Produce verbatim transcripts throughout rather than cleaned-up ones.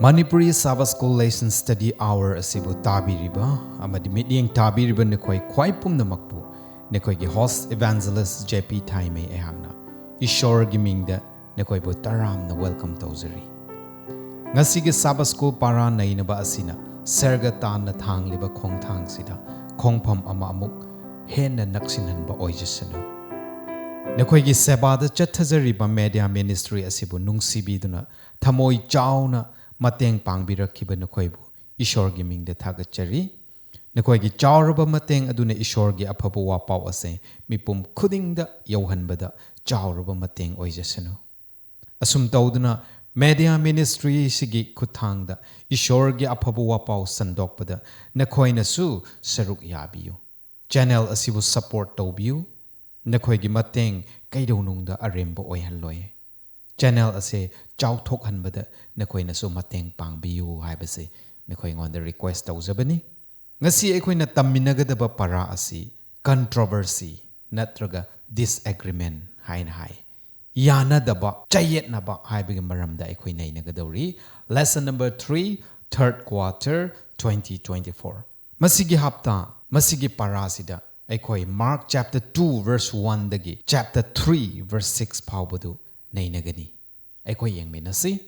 Manipuri Sabbath School Lesson Study Hour ꯑꯁꯤꯕꯨ ꯇꯥꯕꯤꯔꯤꯕ ꯑꯃꯗꯤ ꯃꯤꯠꯌꯦꯡ ꯇꯥꯕꯤꯔꯤꯕ ꯅꯈꯣꯏ ꯈ꯭ꯋꯥꯏ ꯄꯨꯝꯅꯃꯛꯄꯨ ꯅꯈꯣꯏꯒꯤ host evangelist J P ꯊꯥꯏꯃꯩ ꯑꯩꯍꯥꯛꯅ ꯏꯁꯣꯔꯒꯤ ꯃꯤꯡꯗ ꯅꯈꯣꯏꯕꯨ ꯇꯔꯥꯝꯅ welcome ꯇꯧꯖꯔꯤ꯫ ꯉꯁꯤꯒꯤ Sabbath School ꯄꯥꯔꯥ ꯅꯩꯅꯕ ꯑꯁꯤꯅ ꯁꯔꯒ ꯇꯥꯟꯅ ꯊꯥꯡꯂꯤꯕ ꯈꯣꯡꯊꯥꯡꯁꯤꯗ ꯈꯣꯡꯐꯝ ꯑꯃ ꯑꯃꯨꯛ ꯍꯦꯟꯅ ꯅꯛꯁꯤꯟꯍꯟꯕ ꯑꯣꯏꯖꯁꯅꯨ꯫ ꯅꯈꯣꯏꯒꯤ ꯁꯦꯕꯥꯗ ꯆꯠꯊꯖꯔꯤꯕ media ministry ꯑꯁꯤꯕꯨ ꯅꯨꯡꯁꯤꯕꯤꯗꯨꯅ ꯊꯃꯣꯏ ꯆꯥꯎꯅ ꯃꯇꯦꯡ ꯄꯥꯡꯕꯤꯔꯛꯈꯤꯕ ꯅꯈꯣꯏꯕꯨ ꯏꯁꯣꯔꯒꯤ ꯃꯤꯡꯗ ꯊꯥꯒꯠꯆꯔꯤ꯫ ꯅꯈꯣꯏꯒꯤ ꯆꯥꯎꯔꯕ ꯃꯇꯦꯡ ꯑꯗꯨꯅ ꯏꯁꯣꯔꯒꯤ ꯑꯐꯕ ꯋꯥꯄꯥꯎ ꯑꯁꯦ ꯃꯤꯄꯨꯝ ꯈꯨꯗꯤꯡꯗ ꯌꯧꯍꯟꯕꯗ ꯆꯥꯎꯔꯕ ꯃꯇꯦꯡ ꯑꯣꯏꯖꯁꯅꯨ꯫ ꯑꯁꯨꯝ ꯇꯧꯗꯨꯅ media ministry ꯁꯤꯒꯤ ꯈꯨꯠꯊꯥꯡꯗ ꯏꯁꯣꯔꯒꯤ ꯑꯐꯕ ꯋꯥꯄꯥꯎ ꯁꯟꯗꯣꯛꯄꯗ ꯅꯈꯣꯏꯅꯁꯨ ꯁꯔꯨꯛ ꯌꯥꯕꯤꯌꯨ꯫ Channel ꯑꯁꯤꯕꯨ support ꯇꯧꯕꯤꯌꯨ꯫ ꯅꯈꯣꯏꯒꯤ ꯃꯇꯦꯡ ꯀꯩꯗꯧꯅꯨꯡꯗ ꯑꯔꯦꯝꯕ ꯑꯣꯏꯍꯜꯂꯣꯏ꯫ Channel ꯑꯁꯦ ꯆꯥꯎꯊꯣꯛꯍꯟꯕꯗ ꯅꯈꯣꯏꯅꯁꯨ ꯃꯇꯦꯡ ꯄꯥꯡꯕꯤꯌꯨ ꯍꯥꯏꯕꯁꯦ ꯅꯈꯣꯏ ꯑꯩꯉꯣꯟꯗ request ꯇꯧꯖꯕꯅꯤ꯫ ꯉꯁꯤ ꯑꯩꯈꯣꯏꯅ ꯇꯝꯃꯤꯟꯅꯒꯗꯕ ꯄꯔꯥ ꯑꯁꯤ controversy ꯅꯠꯇ꯭ꯔꯒ disagreement ꯍꯥꯏꯅ ꯍꯥꯏ꯫ ꯌꯥꯅꯗꯕ, ꯆꯌꯦꯠꯅꯕ ꯍꯥꯏꯕꯒꯤ ꯃꯔꯝꯗ ꯑꯩꯈꯣꯏ ꯅꯩꯅꯒꯗꯧꯔꯤ꯫ Lesson number three, third quarter, twenty twenty-four꯫ ꯃꯁꯤꯒꯤ ꯍꯞꯇꯥ, ꯃꯁꯤꯒꯤ ꯄꯔꯥꯁꯤꯗ ꯑꯩꯈꯣꯏ Mark chapter two verse one ꯗꯒꯤ chapter three verse six ꯐꯥꯎꯕꯗꯨ ꯅꯩꯅꯒꯅꯤ꯫ ꯑꯩꯈꯣꯏ ꯌꯦꯡꯃꯤꯟꯅꯁꯤ꯫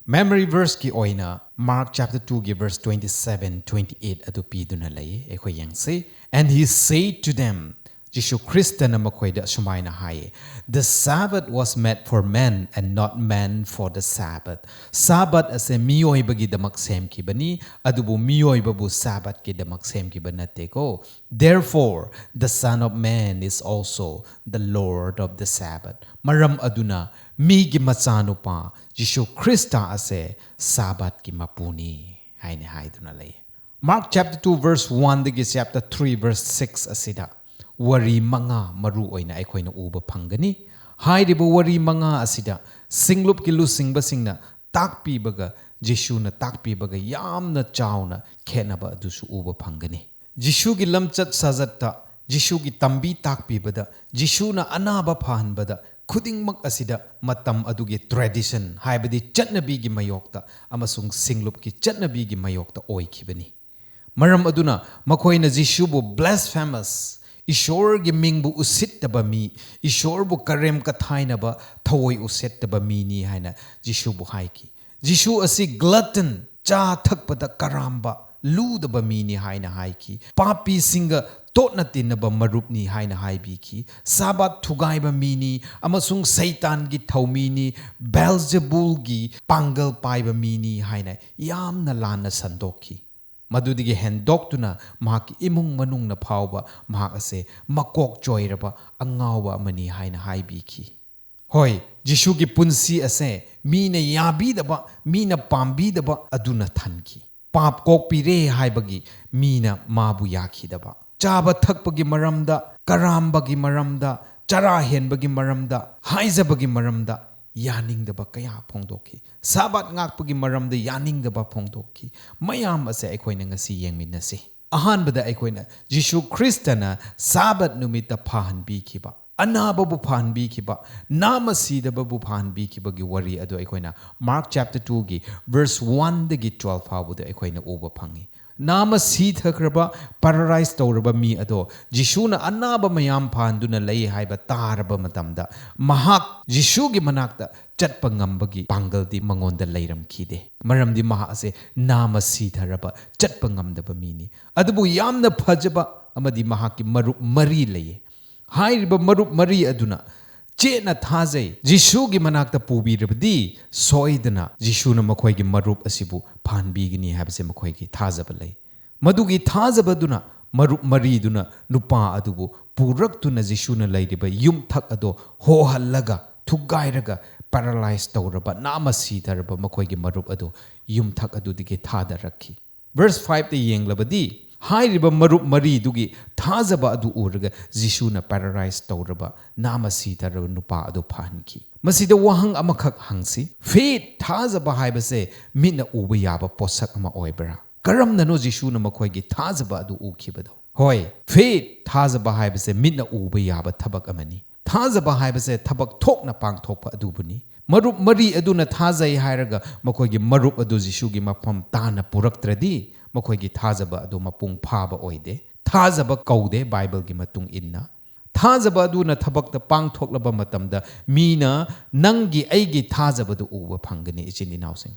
Memory verse ꯀꯤ ꯑꯣꯏꯅ Mark chapter two ꯒꯤ verse twenty seven, twenty eight ꯑꯗꯨ ꯄꯤꯗꯨꯅ ꯂꯩ꯫ ꯑꯩꯈꯣꯏ ꯌꯦꯡꯁꯤ꯫ And he said to them, ꯖꯤꯁꯨ ꯈ꯭ꯔꯤꯁꯇꯅ ꯃꯈꯣꯏꯗ ꯑꯁꯨꯃꯥꯏꯅ ꯍꯥꯏꯌꯦ, "The Sabbath was made for man and not man for the Sabbath." Sabbath ꯑꯁꯦ ꯃꯤꯑꯣꯏꯕꯒꯤꯗꯃꯛ ꯁꯦꯝꯈꯤꯕꯅꯤ, ꯑꯗꯨꯕꯨ ꯃꯤꯑꯣꯏꯕꯕꯨ Sabbath ꯀꯤꯗꯃꯛ ꯁꯦꯝꯈꯤꯕ ꯅꯠꯇꯦꯀꯣ꯫ "Therefore, the Son of Man is also the Lord of the Sabbath." ꯃꯔꯝ ꯑꯗꯨꯅ ꯃꯤꯒꯤ ꯃꯆꯥꯅꯨꯄꯥ ꯖꯤꯁꯨ ꯈ꯭ꯔꯤꯁꯇ ꯑꯁꯦ Sabbath ꯀꯤ ꯃꯄꯨꯅꯤ ꯍꯥꯏꯅ ꯍꯥꯏꯗꯨꯅ ꯂꯩ꯫ Mark chapter two verse one ꯗꯒꯤ chapter three verse six ꯑꯁꯤꯗ ꯋꯥꯔꯤ ꯃꯉꯥ ꯃꯔꯨ ꯑꯣꯏꯅ ꯑꯩꯈꯣꯏꯅ ꯎꯕ ꯐꯪꯒꯅꯤ꯫ ꯍꯥꯏꯔꯤꯕ ꯋꯥꯔꯤ ꯃꯉꯥ ꯑꯁꯤꯗ ꯁꯤꯡꯂꯨꯞꯀꯤ ꯂꯨꯆꯤꯡꯕꯁꯤꯡꯅ ꯇꯥꯛꯄꯤꯕꯒ ꯖꯤꯁꯨꯅ ꯇꯥꯛꯄꯤꯕꯒ ꯌꯥꯝꯅ ꯆꯥꯎꯅ ꯈꯦꯠꯅꯕ ꯑꯗꯨꯁꯨ ꯎꯕ ꯐꯪꯒꯅꯤ꯫ ꯖꯤꯁꯨꯒꯤ ꯂꯝꯆꯠ ꯁꯥꯖꯠꯇ, ꯖꯤꯁꯨꯒꯤ ꯇꯝꯕꯤ ꯇꯥꯛꯄꯤꯕꯗ, ꯖꯤꯁꯨꯅ ꯑꯅꯥꯕ ꯐꯍꯟꯕꯗ ꯈꯨꯗꯤꯡꯃꯛ ꯑꯁꯤꯗ ꯃꯇꯝ ꯑꯗꯨꯒꯤ tradition, ꯍꯥꯏꯕꯗꯤ ꯆꯠꯅꯕꯤꯒꯤ ꯃꯥꯌꯣꯛꯇ ꯑꯃꯁꯨꯡ ꯁꯤꯡꯂꯨꯞꯀꯤ ꯆꯠꯅꯕꯤꯒꯤ ꯃꯥꯌꯣꯛꯇ ꯑꯣꯏꯈꯤꯕꯅꯤ꯫ ꯃꯔꯝ ꯑꯗꯨꯅ ꯃꯈꯣꯏꯅ ꯖꯤꯁꯨꯕꯨ blasphemous, ꯏꯁꯣꯔꯒꯤ ꯃꯤꯡꯕꯨ ꯎꯁꯤꯠꯇꯕ ꯃꯤ, ꯏꯁꯣꯔꯕꯨ ꯀꯔꯦꯝ ꯀꯊꯥꯏꯅꯕ ꯊꯑꯣꯏ ꯎꯁꯤꯠꯇꯕ ꯃꯤꯅꯤ ꯍꯥꯏꯅ ꯖꯤꯁꯨꯕꯨ ꯍꯥꯏꯈꯤ꯫ ꯖꯤꯁꯨ ꯑꯁꯤ glutton, ꯆꯥ ꯊꯛꯄꯗ ꯀꯔꯥꯝꯕ, ꯂꯨꯗꯕ ꯃꯤꯅꯤ ꯍꯥꯏꯅ ꯍꯥꯏꯈꯤ꯫ ꯄꯥꯄꯤꯁꯤꯡꯒ ꯇꯣꯠꯅ ꯇꯤꯟꯅꯕ ꯃꯔꯨꯞꯅꯤ ꯍꯥꯏꯅ ꯍꯥꯏꯕꯤꯈꯤ꯫ ꯁꯥꯕꯥꯠ ꯊꯨꯒꯥꯏꯕ ꯃꯤꯅꯤ ꯑꯃꯁꯨꯡ ꯁꯩꯇꯥꯟꯒꯤ ꯊꯧꯃꯤꯅꯤ, ꯕꯦꯜꯖꯦꯕꯨꯜꯒꯤ ꯄꯥꯡꯒꯜ ꯄꯥꯏꯕ ꯃꯤꯅꯤ ꯍꯥꯏꯅ ꯌꯥꯝꯅ ꯂꯥꯟꯅ ꯁꯟꯗꯣꯛꯈꯤ꯫ ꯃꯗꯨꯗꯒꯤ ꯍꯦꯟꯗꯣꯛꯇꯨꯅ ꯃꯍꯥꯛꯀꯤ ꯏꯃꯨꯡ ꯃꯅꯨꯡꯅ ꯐꯥꯎꯕ ꯃꯍꯥꯛ ꯑꯁꯦ ꯃꯀꯣꯛ ꯆꯣꯏꯔꯕ ꯑꯉꯥꯎꯕ ꯑꯃꯅꯤ ꯍꯥꯏꯅ ꯍꯥꯏꯕꯤꯈꯤ꯫ ꯍꯣꯏ, ꯖꯤꯁꯨꯒꯤ ꯄꯨꯟꯁꯤ ꯑꯁꯦ ꯃꯤꯅ ꯌꯥꯕꯤꯗꯕ, ꯃꯤꯅ ꯄꯥꯝꯕꯤꯗꯕ ꯑꯗꯨꯅ ꯊꯟꯈꯤ꯫ ꯄꯥꯞ ꯀꯣꯛꯄꯤꯔꯦ ꯍꯥꯏꯕꯒꯤ ꯃꯤꯅ ꯃꯥꯕꯨ ꯌꯥꯈꯤꯗꯕ꯫ ꯆꯥꯕ ꯊꯛꯄꯒꯤ ꯃꯔꯝꯗ, ꯀꯔꯥꯝꯕꯒꯤ ꯃꯔꯝꯗ, ꯆꯔꯥ ꯍꯦꯟꯕꯒꯤ ꯃꯔꯝꯗ, ꯍꯥꯏꯖꯕꯒꯤ ꯃꯔꯝꯗ ꯌꯥꯅꯤꯡꯗꯕ ꯀꯌꯥ ꯐꯣꯡꯗꯣꯛꯈꯤ꯫ ꯁꯥꯕꯥꯠ ꯉꯥꯛꯄꯒꯤ ꯃꯔꯝꯗ ꯌꯥꯅꯤꯡꯗꯕ ꯐꯣꯡꯗꯣꯛꯈꯤ꯫ ꯃꯌꯥꯝ ꯑꯁꯦ ꯑꯩꯈꯣꯏꯅ ꯉꯁꯤ ꯌꯦꯡꯃꯤꯟꯅꯁꯤ꯫ ꯑꯍꯥꯟꯕꯗ ꯑꯩꯈꯣꯏꯅ ꯖꯤꯁꯨ ꯈ꯭ꯔꯤꯁꯇꯅ ꯁꯥꯕꯥꯠ ꯅꯨꯃꯤꯠꯇ ꯐꯍꯟꯕꯤꯈꯤꯕ, ꯑꯅꯥꯕꯕꯨ ꯐꯍꯟꯕꯤꯈꯤꯕ, ꯅꯥꯃ ꯁꯤꯗꯕꯕꯨ ꯐꯍꯟꯕꯤꯈꯤꯕꯒꯤ ꯋꯥꯔꯤ ꯑꯗꯨ ꯑꯩꯈꯣꯏꯅ Mark chapter two ꯒꯤ verse one ꯗꯒꯤ twelve ꯐꯥꯎꯕꯗ ꯑꯩꯈꯣꯏꯅ ꯎꯕ ꯐꯪꯉꯤ꯫ ꯅꯥꯃ ꯁꯤꯊꯈ꯭ꯔꯕ, paralyze ꯇꯧꯔꯕ ꯃꯤ ꯑꯗꯣ ꯖꯤꯁꯨꯅ ꯑꯅꯥꯕ ꯃꯌꯥꯝ ꯐꯍꯟꯗꯨꯅ ꯂꯩ ꯍꯥꯏꯕ ꯇꯥꯔꯕ ꯃꯇꯝꯗ, ꯃꯍꯥꯛ ꯖꯤꯁꯨꯒꯤ ꯃꯅꯥꯛꯇ ꯆꯠꯄ ꯉꯝꯕꯒꯤ ꯄꯥꯡꯒꯜꯗꯤ ꯃꯉꯣꯟꯗ ꯂꯩꯔꯝꯈꯤꯗꯦ꯫ ꯃꯔꯝꯗꯤ ꯃꯍꯥꯛ ꯑꯁꯦ ꯅꯥꯃ ꯁꯤꯊꯔꯕ, ꯆꯠꯄ ꯉꯝꯗꯕ ꯃꯤꯅꯤ꯫ ꯑꯗꯨꯕꯨ ꯌꯥꯝꯅ ꯐꯖꯕ ꯑꯃꯗꯤ ꯃꯍꯥꯛꯀꯤ ꯃꯔꯨꯞ ꯃꯔꯤ ꯂꯩꯌꯦ꯫ ꯍꯥꯏꯔꯤꯕ ꯃꯔꯨꯞ ꯃꯔꯤ ꯑꯗꯨꯅ ꯆꯦꯠꯅ ꯊꯥꯖꯩ, ꯖꯤꯁꯨꯒꯤ ꯃꯅꯥꯛꯇ ꯄꯨꯕꯤꯔꯕꯗꯤ ꯁꯣꯏꯗꯅ ꯖꯤꯁꯨꯅ ꯃꯈꯣꯏꯒꯤ ꯃꯔꯨꯞ ꯑꯁꯤꯕꯨ ꯐꯍꯟꯕꯤꯒꯅꯤ ꯍꯥꯏꯕꯁꯦ ꯃꯈꯣꯏꯒꯤ ꯊꯥꯖꯕ ꯂꯩ꯫ ꯃꯗꯨꯒꯤ ꯊꯥꯖꯕꯗꯨꯅ ꯃꯔꯨꯞ ꯃꯔꯤꯗꯨꯅ ꯅꯨꯄꯥ ꯑꯗꯨꯕꯨ ꯄꯨꯔꯛꯇꯨꯅ ꯖꯤꯁꯨꯅ ꯂꯩꯔꯤꯕ ꯌꯨꯝꯊꯛ ꯑꯗꯣ ꯍꯣꯍꯜꯂꯒ, ꯊꯨꯒꯥꯏꯔꯒ, paralyze ꯇꯧꯔꯕ, ꯅꯥꯃ ꯁꯤꯊꯔꯕ ꯃꯈꯣꯏꯒꯤ ꯃꯔꯨꯞ ꯑꯗꯨ ꯌꯨꯝꯊꯛ ꯑꯗꯨꯗꯒꯤ ꯊꯥꯗꯔꯛꯈꯤ꯫ Verse five ꯇ ꯌꯦꯡꯂꯕꯗꯤ, ꯍꯥꯏꯔꯤꯕ ꯃꯔꯨꯞ ꯃꯔꯤꯗꯨꯒꯤ ꯊꯥꯖꯕ ꯑꯗꯨ ꯎꯔꯒ ꯖꯤꯁꯨꯅ paralyze ꯇꯧꯔꯕ, ꯅꯥꯃ ꯁꯤꯊꯔꯕ ꯅꯨꯄꯥ ꯑꯗꯨ ꯐꯍꯟꯈꯤ꯫ ꯃꯁꯤꯗ ꯋꯥꯍꯪ ꯑꯃꯈꯛ ꯍꯪꯁꯤ, faith, ꯊꯥꯖꯕ ꯍꯥꯏꯕꯁꯦ ꯃꯤꯠꯅ ꯎꯕ ꯌꯥꯕ ꯄꯣꯠꯁꯛ ꯑꯃ ꯑꯣꯏꯕ꯭ꯔꯥ? ꯀꯔꯝꯅꯅꯣ ꯖꯤꯁꯨꯅ ꯃꯈꯣꯏꯒꯤ ꯊꯥꯖꯕ ꯑꯗꯨ ꯎꯈꯤꯕꯗꯣ? ꯍꯣꯏ, faith, ꯊꯥꯖꯕ ꯍꯥꯏꯕꯁꯦ ꯃꯤꯠꯅ ꯎꯕ ꯌꯥꯕ ꯊꯕꯛ ꯑꯃꯅꯤ꯫ ꯊꯥꯖꯕ ꯍꯥꯏꯕꯁꯦ ꯊꯕꯛ ꯊꯣꯛꯅ ꯄꯥꯡꯊꯣꯛꯄ ꯑꯗꯨꯕꯨꯅꯤ꯫ ꯃꯔꯨꯞ ꯃꯔꯤ ꯑꯗꯨꯅ ꯊꯥꯖꯩ ꯍꯥꯏꯔꯒ ꯃꯈꯣꯏꯒꯤ ꯃꯔꯨꯞ ꯑꯗꯨ ꯖꯤꯁꯨꯒꯤ ꯃꯐꯝ ꯇꯥꯅ ꯄꯨꯔꯛꯇ꯭ꯔꯗꯤ, ꯃꯈꯣꯏꯒꯤ ꯊꯥꯖꯕ ꯑꯗꯨ ꯃꯄꯨꯡ ꯐꯥꯕ ꯑꯣꯏꯗꯦ꯫ ꯊꯥꯖꯕ ꯀꯧꯗꯦ ꯕꯥꯏꯕꯜꯒꯤ ꯃꯇꯨꯡ ꯏꯟꯅ꯫ ꯊꯥꯖꯕ ꯑꯗꯨꯅ ꯊꯕꯛꯇ ꯄꯥꯡꯊꯣꯛꯂꯕ ꯃꯇꯝꯗ ꯃꯤꯅ ꯅꯪꯒꯤ, ꯑꯩꯒꯤ ꯊꯥꯖꯕꯗꯨ ꯎꯕ ꯐꯪꯒꯅꯤ, ꯏꯆꯤꯟ ꯏꯅꯥꯎꯁꯤꯡ꯫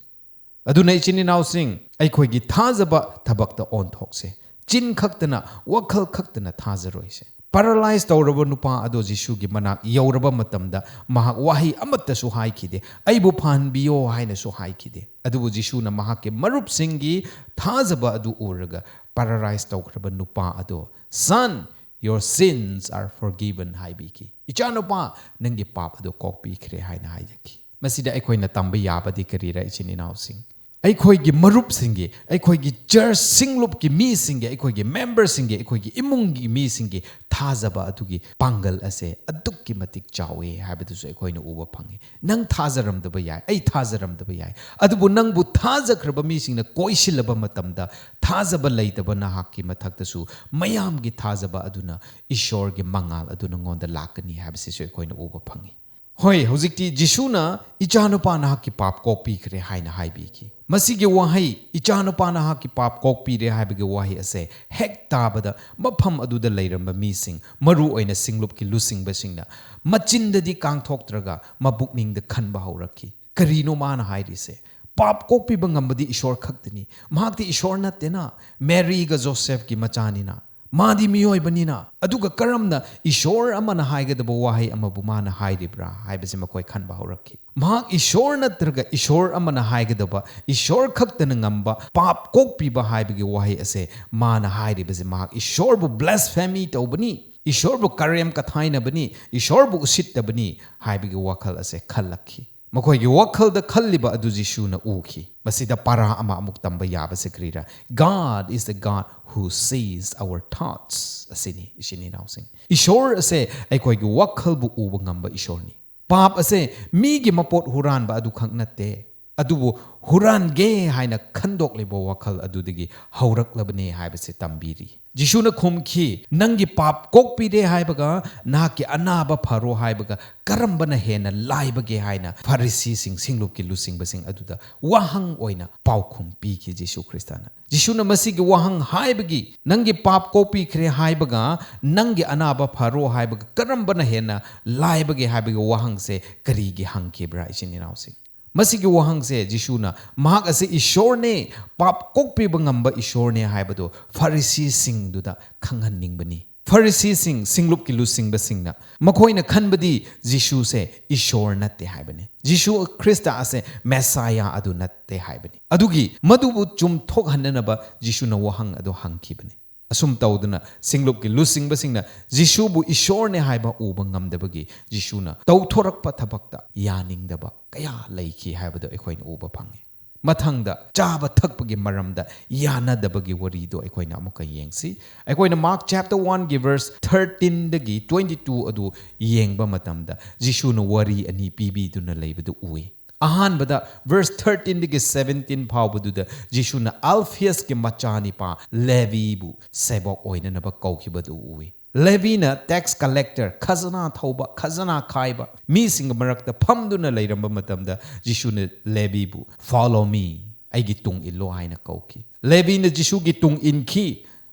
ꯑꯗꯨꯅ ꯏꯆꯤꯟ ꯏꯅꯥꯎꯁꯤꯡ, ꯑꯩꯈꯣꯏꯒꯤ ꯊꯥꯖꯕ ꯊꯕꯛꯇ ꯑꯣꯟꯊꯣꯛꯁꯦ꯫ ꯆꯤꯟ ꯈꯛꯇꯅ, ꯋꯥꯈꯜ ꯈꯛꯇꯅ ꯊꯥꯖꯔꯣꯏꯁꯦ꯫ ꯄꯦꯔꯥꯂꯥꯏꯁ ꯇꯧꯔꯕ ꯅꯨꯄꯥ ꯑꯗꯣ ꯖꯤꯁꯨꯒꯤ ꯃꯅꯥꯛ ꯌꯧꯔꯕ ꯃꯇꯝꯗ ꯃꯍꯥꯛ ꯋꯥꯍꯩ ꯑꯃꯠꯇꯁꯨ ꯍꯥꯏꯈꯤꯗꯦ, "ꯑꯩꯕꯨ ꯐꯍꯟꯕꯤꯌꯣ" ꯍꯥꯏꯅꯁꯨ ꯍꯥꯏꯈꯤꯗꯦ꯫ ꯑꯗꯨꯕꯨ ꯖꯤꯁꯨꯅ ꯃꯍꯥꯛꯀꯤ ꯃꯔꯨꯞꯁꯤꯡꯒꯤ ꯊꯥꯖꯕ ꯑꯗꯨ ꯎꯔꯒ ꯄꯦꯔꯥꯂꯥꯏꯁ ꯇꯧꯈ꯭ꯔꯕ ꯅꯨꯄꯥ ꯑꯗꯣ, "Son, your sins are forgiven" ꯍꯥꯏꯕꯤꯈꯤ꯫ "ꯏꯆꯥꯅꯨꯄꯥ, ꯅꯪꯒꯤ ꯄꯥꯞ ꯑꯗꯨ ꯀꯣꯛꯄꯤꯈ꯭ꯔꯦ" ꯍꯥꯏꯅ ꯍꯥꯏꯖꯈꯤ꯫ ꯃꯁꯤꯗ ꯑꯩꯈꯣꯏꯅ ꯇꯝꯕ ꯌꯥꯕꯗꯤ ꯀꯔꯤꯔ, ꯏꯆꯤꯟ ꯏꯅꯥꯎꯁꯤꯡ? ꯑꯩꯈꯣꯏꯒꯤ ꯃꯔꯨꯞꯁꯤꯡꯒꯤ, ꯑꯩꯈꯣꯏꯒꯤ ꯆꯔꯆ ꯁꯤꯡꯂꯨꯞꯀꯤ ꯃꯤꯁꯤꯡꯒꯤ, ꯑꯩꯈꯣꯏꯒꯤ ꯃꯦꯝꯕꯔꯁꯤꯡꯒꯤ, ꯑꯩꯈꯣꯏꯒꯤ ꯏꯃꯨꯡꯒꯤ ꯃꯤꯁꯤꯡꯒꯤ ꯊꯥꯖꯕ ꯑꯗꯨꯒꯤ ꯄꯥꯡꯒꯜ ꯑꯁꯦ ꯑꯗꯨꯛꯀꯤ ꯃꯇꯤꯛ ꯆꯥꯎꯋꯦ ꯍꯥꯏꯕꯗꯨꯁꯨ ꯑꯩꯈꯣꯏꯅ ꯎꯕ ꯐꯪꯉꯤ꯫ ꯅꯪ ꯊꯥꯖꯔꯝꯗꯕ ꯌꯥꯏ, ꯑꯩ ꯊꯥꯖꯔꯝꯗꯕ ꯌꯥꯏ, ꯑꯗꯨꯕꯨ ꯅꯪꯕꯨ ꯊꯥꯖꯈ꯭ꯔꯕ ꯃꯤꯁꯤꯡꯅ ꯀꯣꯏꯁꯤꯜꯂꯕ ꯃꯇꯝꯗ, ꯊꯥꯖꯕ ꯂꯩꯇꯕ ꯅꯍꯥꯛꯀꯤ ꯃꯊꯛꯇꯁꯨ ꯃꯌꯥꯝꯒꯤ ꯊꯥꯖꯕ ꯑꯗꯨꯅ, ꯏꯁꯣꯔꯒꯤ ꯃꯉꯥꯜ ꯑꯗꯨ ꯅꯉꯣꯟꯗ ꯂꯥꯛꯀꯅꯤ ꯍꯥꯏꯕꯁꯤꯁꯨ ꯑꯩꯈꯣꯏꯅ ꯎꯕ ꯐꯪꯉꯤ꯫ ꯍꯣꯏ, ꯍꯧꯖꯤꯛꯇꯤ ꯖꯤꯁꯨꯅ, "ꯏꯆꯥꯅꯨꯄꯥ, ꯅꯍꯥꯛꯀꯤ ꯄꯥꯞ ꯀꯣꯛꯄꯤꯈ꯭ꯔꯦ" ꯍꯥꯏꯅ ꯍꯥꯏꯕꯤꯈꯤ꯫ ꯃꯁꯤꯒꯤ ꯋꯥꯍꯩ, "ꯏꯆꯥꯅꯨꯄꯥ, ꯅꯍꯥꯛꯀꯤ ꯄꯥꯞ ꯀꯣꯛꯄꯤꯔꯦ" ꯍꯥꯏꯕꯒꯤ ꯋꯥꯍꯩ ꯑꯁꯦ ꯍꯦꯛ ꯇꯥꯕꯗ, ꯃꯐꯝ ꯑꯗꯨꯗ ꯂꯩꯔꯝꯕ ꯃꯤꯁꯤꯡ, ꯃꯔꯨ ꯑꯣꯏꯅ ꯁꯤꯡꯂꯨꯞꯀꯤ ꯂꯨꯆꯤꯡꯕꯁꯤꯡꯅ, ꯃꯆꯤꯟꯗꯗꯤ ꯀꯥꯡꯊꯣꯛꯇ꯭ꯔꯒ ꯃꯄꯨꯛꯅꯤꯡꯗ ꯈꯟꯕ ꯍꯧꯔꯛꯈꯤ, "ꯀꯔꯤꯅꯣ ꯃꯥꯅ ꯍꯥꯏꯔꯤꯁꯦ? ꯄꯥꯞ ꯀꯣꯛꯄꯤꯕ ꯉꯝꯕꯗꯤ ꯏꯁꯣꯔ ꯈꯛꯇꯅꯤ꯫ ꯃꯍꯥꯛꯇꯤ ꯏꯁꯣꯔ ꯅꯠꯇꯦꯅ, ꯃꯦꯔꯤꯒ ꯖꯣꯁꯦꯐꯀꯤ ꯃꯆꯥꯅꯤꯅ꯫ ꯃꯥꯗꯤ ꯃꯤꯑꯣꯏꯕꯅꯤꯅ꯫ ꯑꯗꯨꯒ ꯀꯔꯝꯅ ꯏꯁꯣꯔ ꯑꯃꯅ ꯍꯥꯏꯒꯗꯕ ꯋꯥꯍꯩ ꯑꯃꯕꯨ ꯃꯥꯅ ꯍꯥꯏꯔꯤꯕ꯭ꯔꯥ?" ꯍꯥꯏꯕꯁꯤ ꯃꯈꯣꯏ ꯈꯟꯕ ꯍꯧꯔꯛꯈꯤ꯫ ꯃꯍꯥꯛ ꯏꯁꯣꯔ ꯅꯠꯇ꯭ꯔꯒ ꯏꯁꯣꯔ ꯑꯃꯅ ꯍꯥꯏꯒꯗꯕ, ꯏꯁꯣꯔ ꯈꯛꯇꯅ ꯉꯝꯕ ꯄꯥꯞ ꯀꯣꯛꯄꯤꯕ ꯍꯥꯏꯕꯒꯤ ꯋꯥꯍꯩ ꯑꯁꯦ ꯃꯥꯅ ꯍꯥꯏꯔꯤꯕꯁꯦ, ꯃꯍꯥꯛ ꯏꯁꯣꯔꯕꯨ ꯕ꯭ꯂꯦꯁꯐꯦꯃꯤ ꯇꯧꯕꯅꯤ, ꯏꯁꯣꯔꯕꯨ ꯀꯔꯦꯝ ꯀꯊꯥꯏꯅꯕꯅꯤ, ꯏꯁꯣꯔꯕꯨ ꯎꯁꯤꯠꯇꯕꯅꯤ ꯍꯥꯏꯕꯒꯤ ꯋꯥꯈꯜ ꯑꯁꯦ ꯈꯜꯂꯛꯈꯤ꯫ ꯃꯈꯣꯏꯒꯤ ꯋꯥꯈꯜꯗ ꯈꯜꯂꯤꯕ ꯑꯗꯨ ꯖꯤꯁꯨꯅ ꯎꯈꯤ꯫ ꯃꯁꯤꯗ ꯄꯥꯔꯥ ꯑꯃ ꯑꯃꯨꯛ ꯇꯝꯕ ꯌꯥꯕꯁꯦ ꯀꯔꯤꯔꯥ? "God is the God who sees our thoughts" ꯑꯁꯤꯅꯤ, ꯏꯆꯤꯟ ꯏꯅꯥꯎꯁꯤꯡ꯫ ꯏꯁꯣꯔ ꯑꯁꯦ ꯑꯩꯈꯣꯏꯒꯤ ꯋꯥꯈꯜꯕꯨ ꯎꯕ ꯉꯝꯕ ꯏꯁꯣꯔꯅꯤ꯫ ꯄꯥꯞ ꯑꯁꯦ ꯃꯤꯒꯤ ꯃꯄꯣꯠ ꯍꯨꯔꯥꯟꯕ ꯑꯗꯨꯈꯛ ꯅꯠꯇꯦ꯫ ꯑꯗꯨꯕꯨ ꯍꯨꯔꯥꯟꯒꯦ ꯍꯥꯏꯅ ꯈꯟꯗꯣꯛꯂꯤꯕ ꯋꯥꯈꯜ ꯑꯗꯨꯗꯒꯤ ꯍꯧꯔꯛꯂꯕꯅꯦ ꯍꯥꯏꯕꯁꯦ ꯇꯝꯕꯤꯔꯤ꯫ ꯖꯤꯁꯨꯅ ꯈꯨꯝꯈꯤ, "ꯅꯪꯒꯤ ꯄꯥꯞ ꯀꯣꯛꯄꯤꯔꯦ ꯍꯥꯏꯕꯒ ꯅꯍꯥꯛꯀꯤ ꯑꯅꯥꯕ ꯐꯔꯣ ꯍꯥꯏꯕꯒ ꯀꯔꯝꯕꯅ ꯍꯦꯟꯅ ꯂꯥꯏꯕꯒꯦ?" ꯍꯥꯏꯅ ꯐꯔꯤꯁꯤꯁꯤꯡ, ꯁꯤꯡꯂꯨꯞꯀꯤ ꯂꯨꯆꯤꯡꯕꯁꯤꯡ ꯑꯗꯨꯗ ꯋꯥꯍꯪ ꯑꯣꯏꯅ ꯄꯥꯎꯈꯨꯝ ꯄꯤꯈꯤ ꯖꯤꯁꯨ ꯈ꯭ꯔꯤꯁꯇꯅ꯫ ꯖꯤꯁꯨꯅ ꯃꯁꯤꯒꯤ ꯋꯥꯍꯪ ꯍꯥꯏꯕꯒꯤ, "ꯅꯪꯒꯤ ꯄꯥꯞ ꯀꯣꯛꯄꯤꯈ꯭ꯔꯦ" ꯍꯥꯏꯕꯒ "ꯅꯪꯒꯤ ꯑꯅꯥꯕ ꯐꯔꯣ" ꯍꯥꯏꯕꯒ ꯀꯔꯝꯕꯅ ꯍꯦꯟꯅ ꯂꯥꯏꯕꯒꯦ ꯍꯥꯏꯕꯒꯤ ꯋꯥꯍꯪꯁꯦ ꯀꯔꯤꯒꯤ ꯍꯪꯈꯤꯕ꯭ꯔꯥ, ꯏꯆꯤꯟ ꯏꯅꯥꯎꯁꯤꯡ? ꯃꯁꯤꯒꯤ ꯋꯥꯍꯪꯁꯦ ꯖꯤꯁꯨꯅ ꯃꯍꯥꯛ ꯑꯁꯤ ꯏꯁꯣꯔꯅꯦ, ꯄꯥꯞ ꯀꯣꯛꯄꯤꯕ ꯉꯝꯕ ꯏꯁꯣꯔꯅꯦ ꯍꯥꯏꯕꯗꯨ ꯐꯔꯤꯁꯤꯁꯤꯡꯗꯨꯗ ꯈꯪꯍꯟꯅꯤꯡꯕꯅꯤ꯫ ꯐꯔꯤꯁꯤꯁꯤꯡ, ꯁꯤꯡꯂꯨꯞꯀꯤ ꯂꯨꯆꯤꯡꯕꯁꯤꯡꯅ ꯃꯈꯣꯏꯅ ꯈꯟꯕꯗꯤ ꯖꯤꯁꯨꯁꯦ ꯏꯁꯣꯔ ꯅꯠꯇꯦ ꯍꯥꯏꯕꯅꯤ꯫ ꯖꯤꯁꯨ ꯈ꯭ꯔꯤꯁꯇ ꯑꯁꯦ ꯃꯦꯁꯥꯌꯥ ꯑꯗꯨ ꯅꯠꯇꯦ ꯍꯥꯏꯕꯅꯤ꯫ ꯑꯗꯨꯒꯤ ꯃꯗꯨꯕꯨ ꯆꯨꯝꯊꯣꯛꯍꯟꯅꯅꯕ ꯖꯤꯁꯨꯅ ꯋꯥꯍꯪ ꯑꯗꯨ ꯍꯪꯈꯤꯕꯅꯤ꯫ ꯑꯁꯨꯝ ꯇꯧꯗꯨꯅ ꯁꯤꯡꯂꯨꯞꯀꯤ ꯂꯨꯆꯤꯡꯕꯁꯤꯡꯅ ꯖꯤꯁꯨꯕꯨ ꯏꯁꯣꯔꯅꯦ ꯍꯥꯏꯕ ꯎꯕ ꯉꯝꯗꯕꯒꯤ ꯖꯤꯁꯨꯅ ꯇꯧꯊꯣꯔꯛꯄ ꯊꯕꯛꯇ ꯌꯥꯅꯤꯡꯗꯕ ꯀꯌꯥ ꯂꯩꯈꯤ ꯍꯥꯏꯕꯗꯨ ꯑꯩꯈꯣꯏꯅ ꯎꯕ ꯐꯪꯉꯤ꯫ ꯃꯊꯪꯗ ꯆꯥꯕ ꯊꯛꯄꯒꯤ ꯃꯔꯝꯗ ꯌꯥꯅꯗꯕꯒꯤ ꯋꯥꯔꯤꯗꯣ ꯑꯩꯈꯣꯏꯅ ꯑꯃꯨꯛꯀ ꯌꯦꯡꯁꯤ꯫ ꯑꯩꯈꯣꯏꯅ ꯃꯥꯔꯛ ꯆꯦꯞꯇꯔ ꯋꯥꯟꯒꯤ ꯚꯔꯁ ꯊꯥꯔꯇꯤꯟꯗꯒꯤ ꯇ꯭ꯋꯦꯟꯇꯤ ꯇꯨ ꯑꯗꯨ ꯌꯦꯡꯕ ꯃꯇꯝꯗ ꯖꯤꯁꯨꯅ ꯋꯥꯔꯤ ꯑꯅꯤ ꯄꯤꯕꯤꯗꯨꯅ ꯂꯩꯕꯗꯨ ꯎꯏ꯫ ꯑꯍꯥꯟꯕꯗ ꯚꯔꯁ ꯊꯥꯔꯇꯤꯟꯗꯒꯤ ꯁꯚꯦꯟꯇꯤꯟ ꯐꯥꯎꯕꯗꯨꯗ ꯖꯤꯁꯨꯅ ꯑꯜꯐꯤꯌꯁꯀꯤ ꯃꯆꯥꯅꯤꯄꯥ ꯂꯦꯕꯤꯕꯨ ꯁꯦꯕꯣꯛ ꯑꯣꯏꯅꯅꯕ ꯀꯧꯈꯤꯕꯗꯨ ꯎꯏ꯫ ꯂꯦꯕꯤꯅ ꯇꯦꯛꯁ ꯀꯂꯦꯛꯇꯔ, ꯈꯖꯅꯥ ꯊꯧꯕ, ꯈꯖꯅꯥ ꯈꯥꯏꯕ ꯃꯤꯁꯤꯡꯒꯤ ꯃꯔꯛꯇ ꯐꯝꯗꯨꯅ ꯂꯩꯔꯝꯕ ꯃꯇꯝꯗ ꯖꯤꯁꯨꯅ ꯂꯦꯕꯤꯕꯨ "Follow me, ꯑꯩꯒꯤ ꯇꯨꯡ ꯏꯜꯂꯣ" ꯍꯥꯏꯅ ꯀꯧꯈꯤ꯫ ꯂꯦꯕꯤꯅ ꯖꯤꯁꯨꯒꯤ ꯇꯨꯡ ꯏꯟꯈꯤ꯫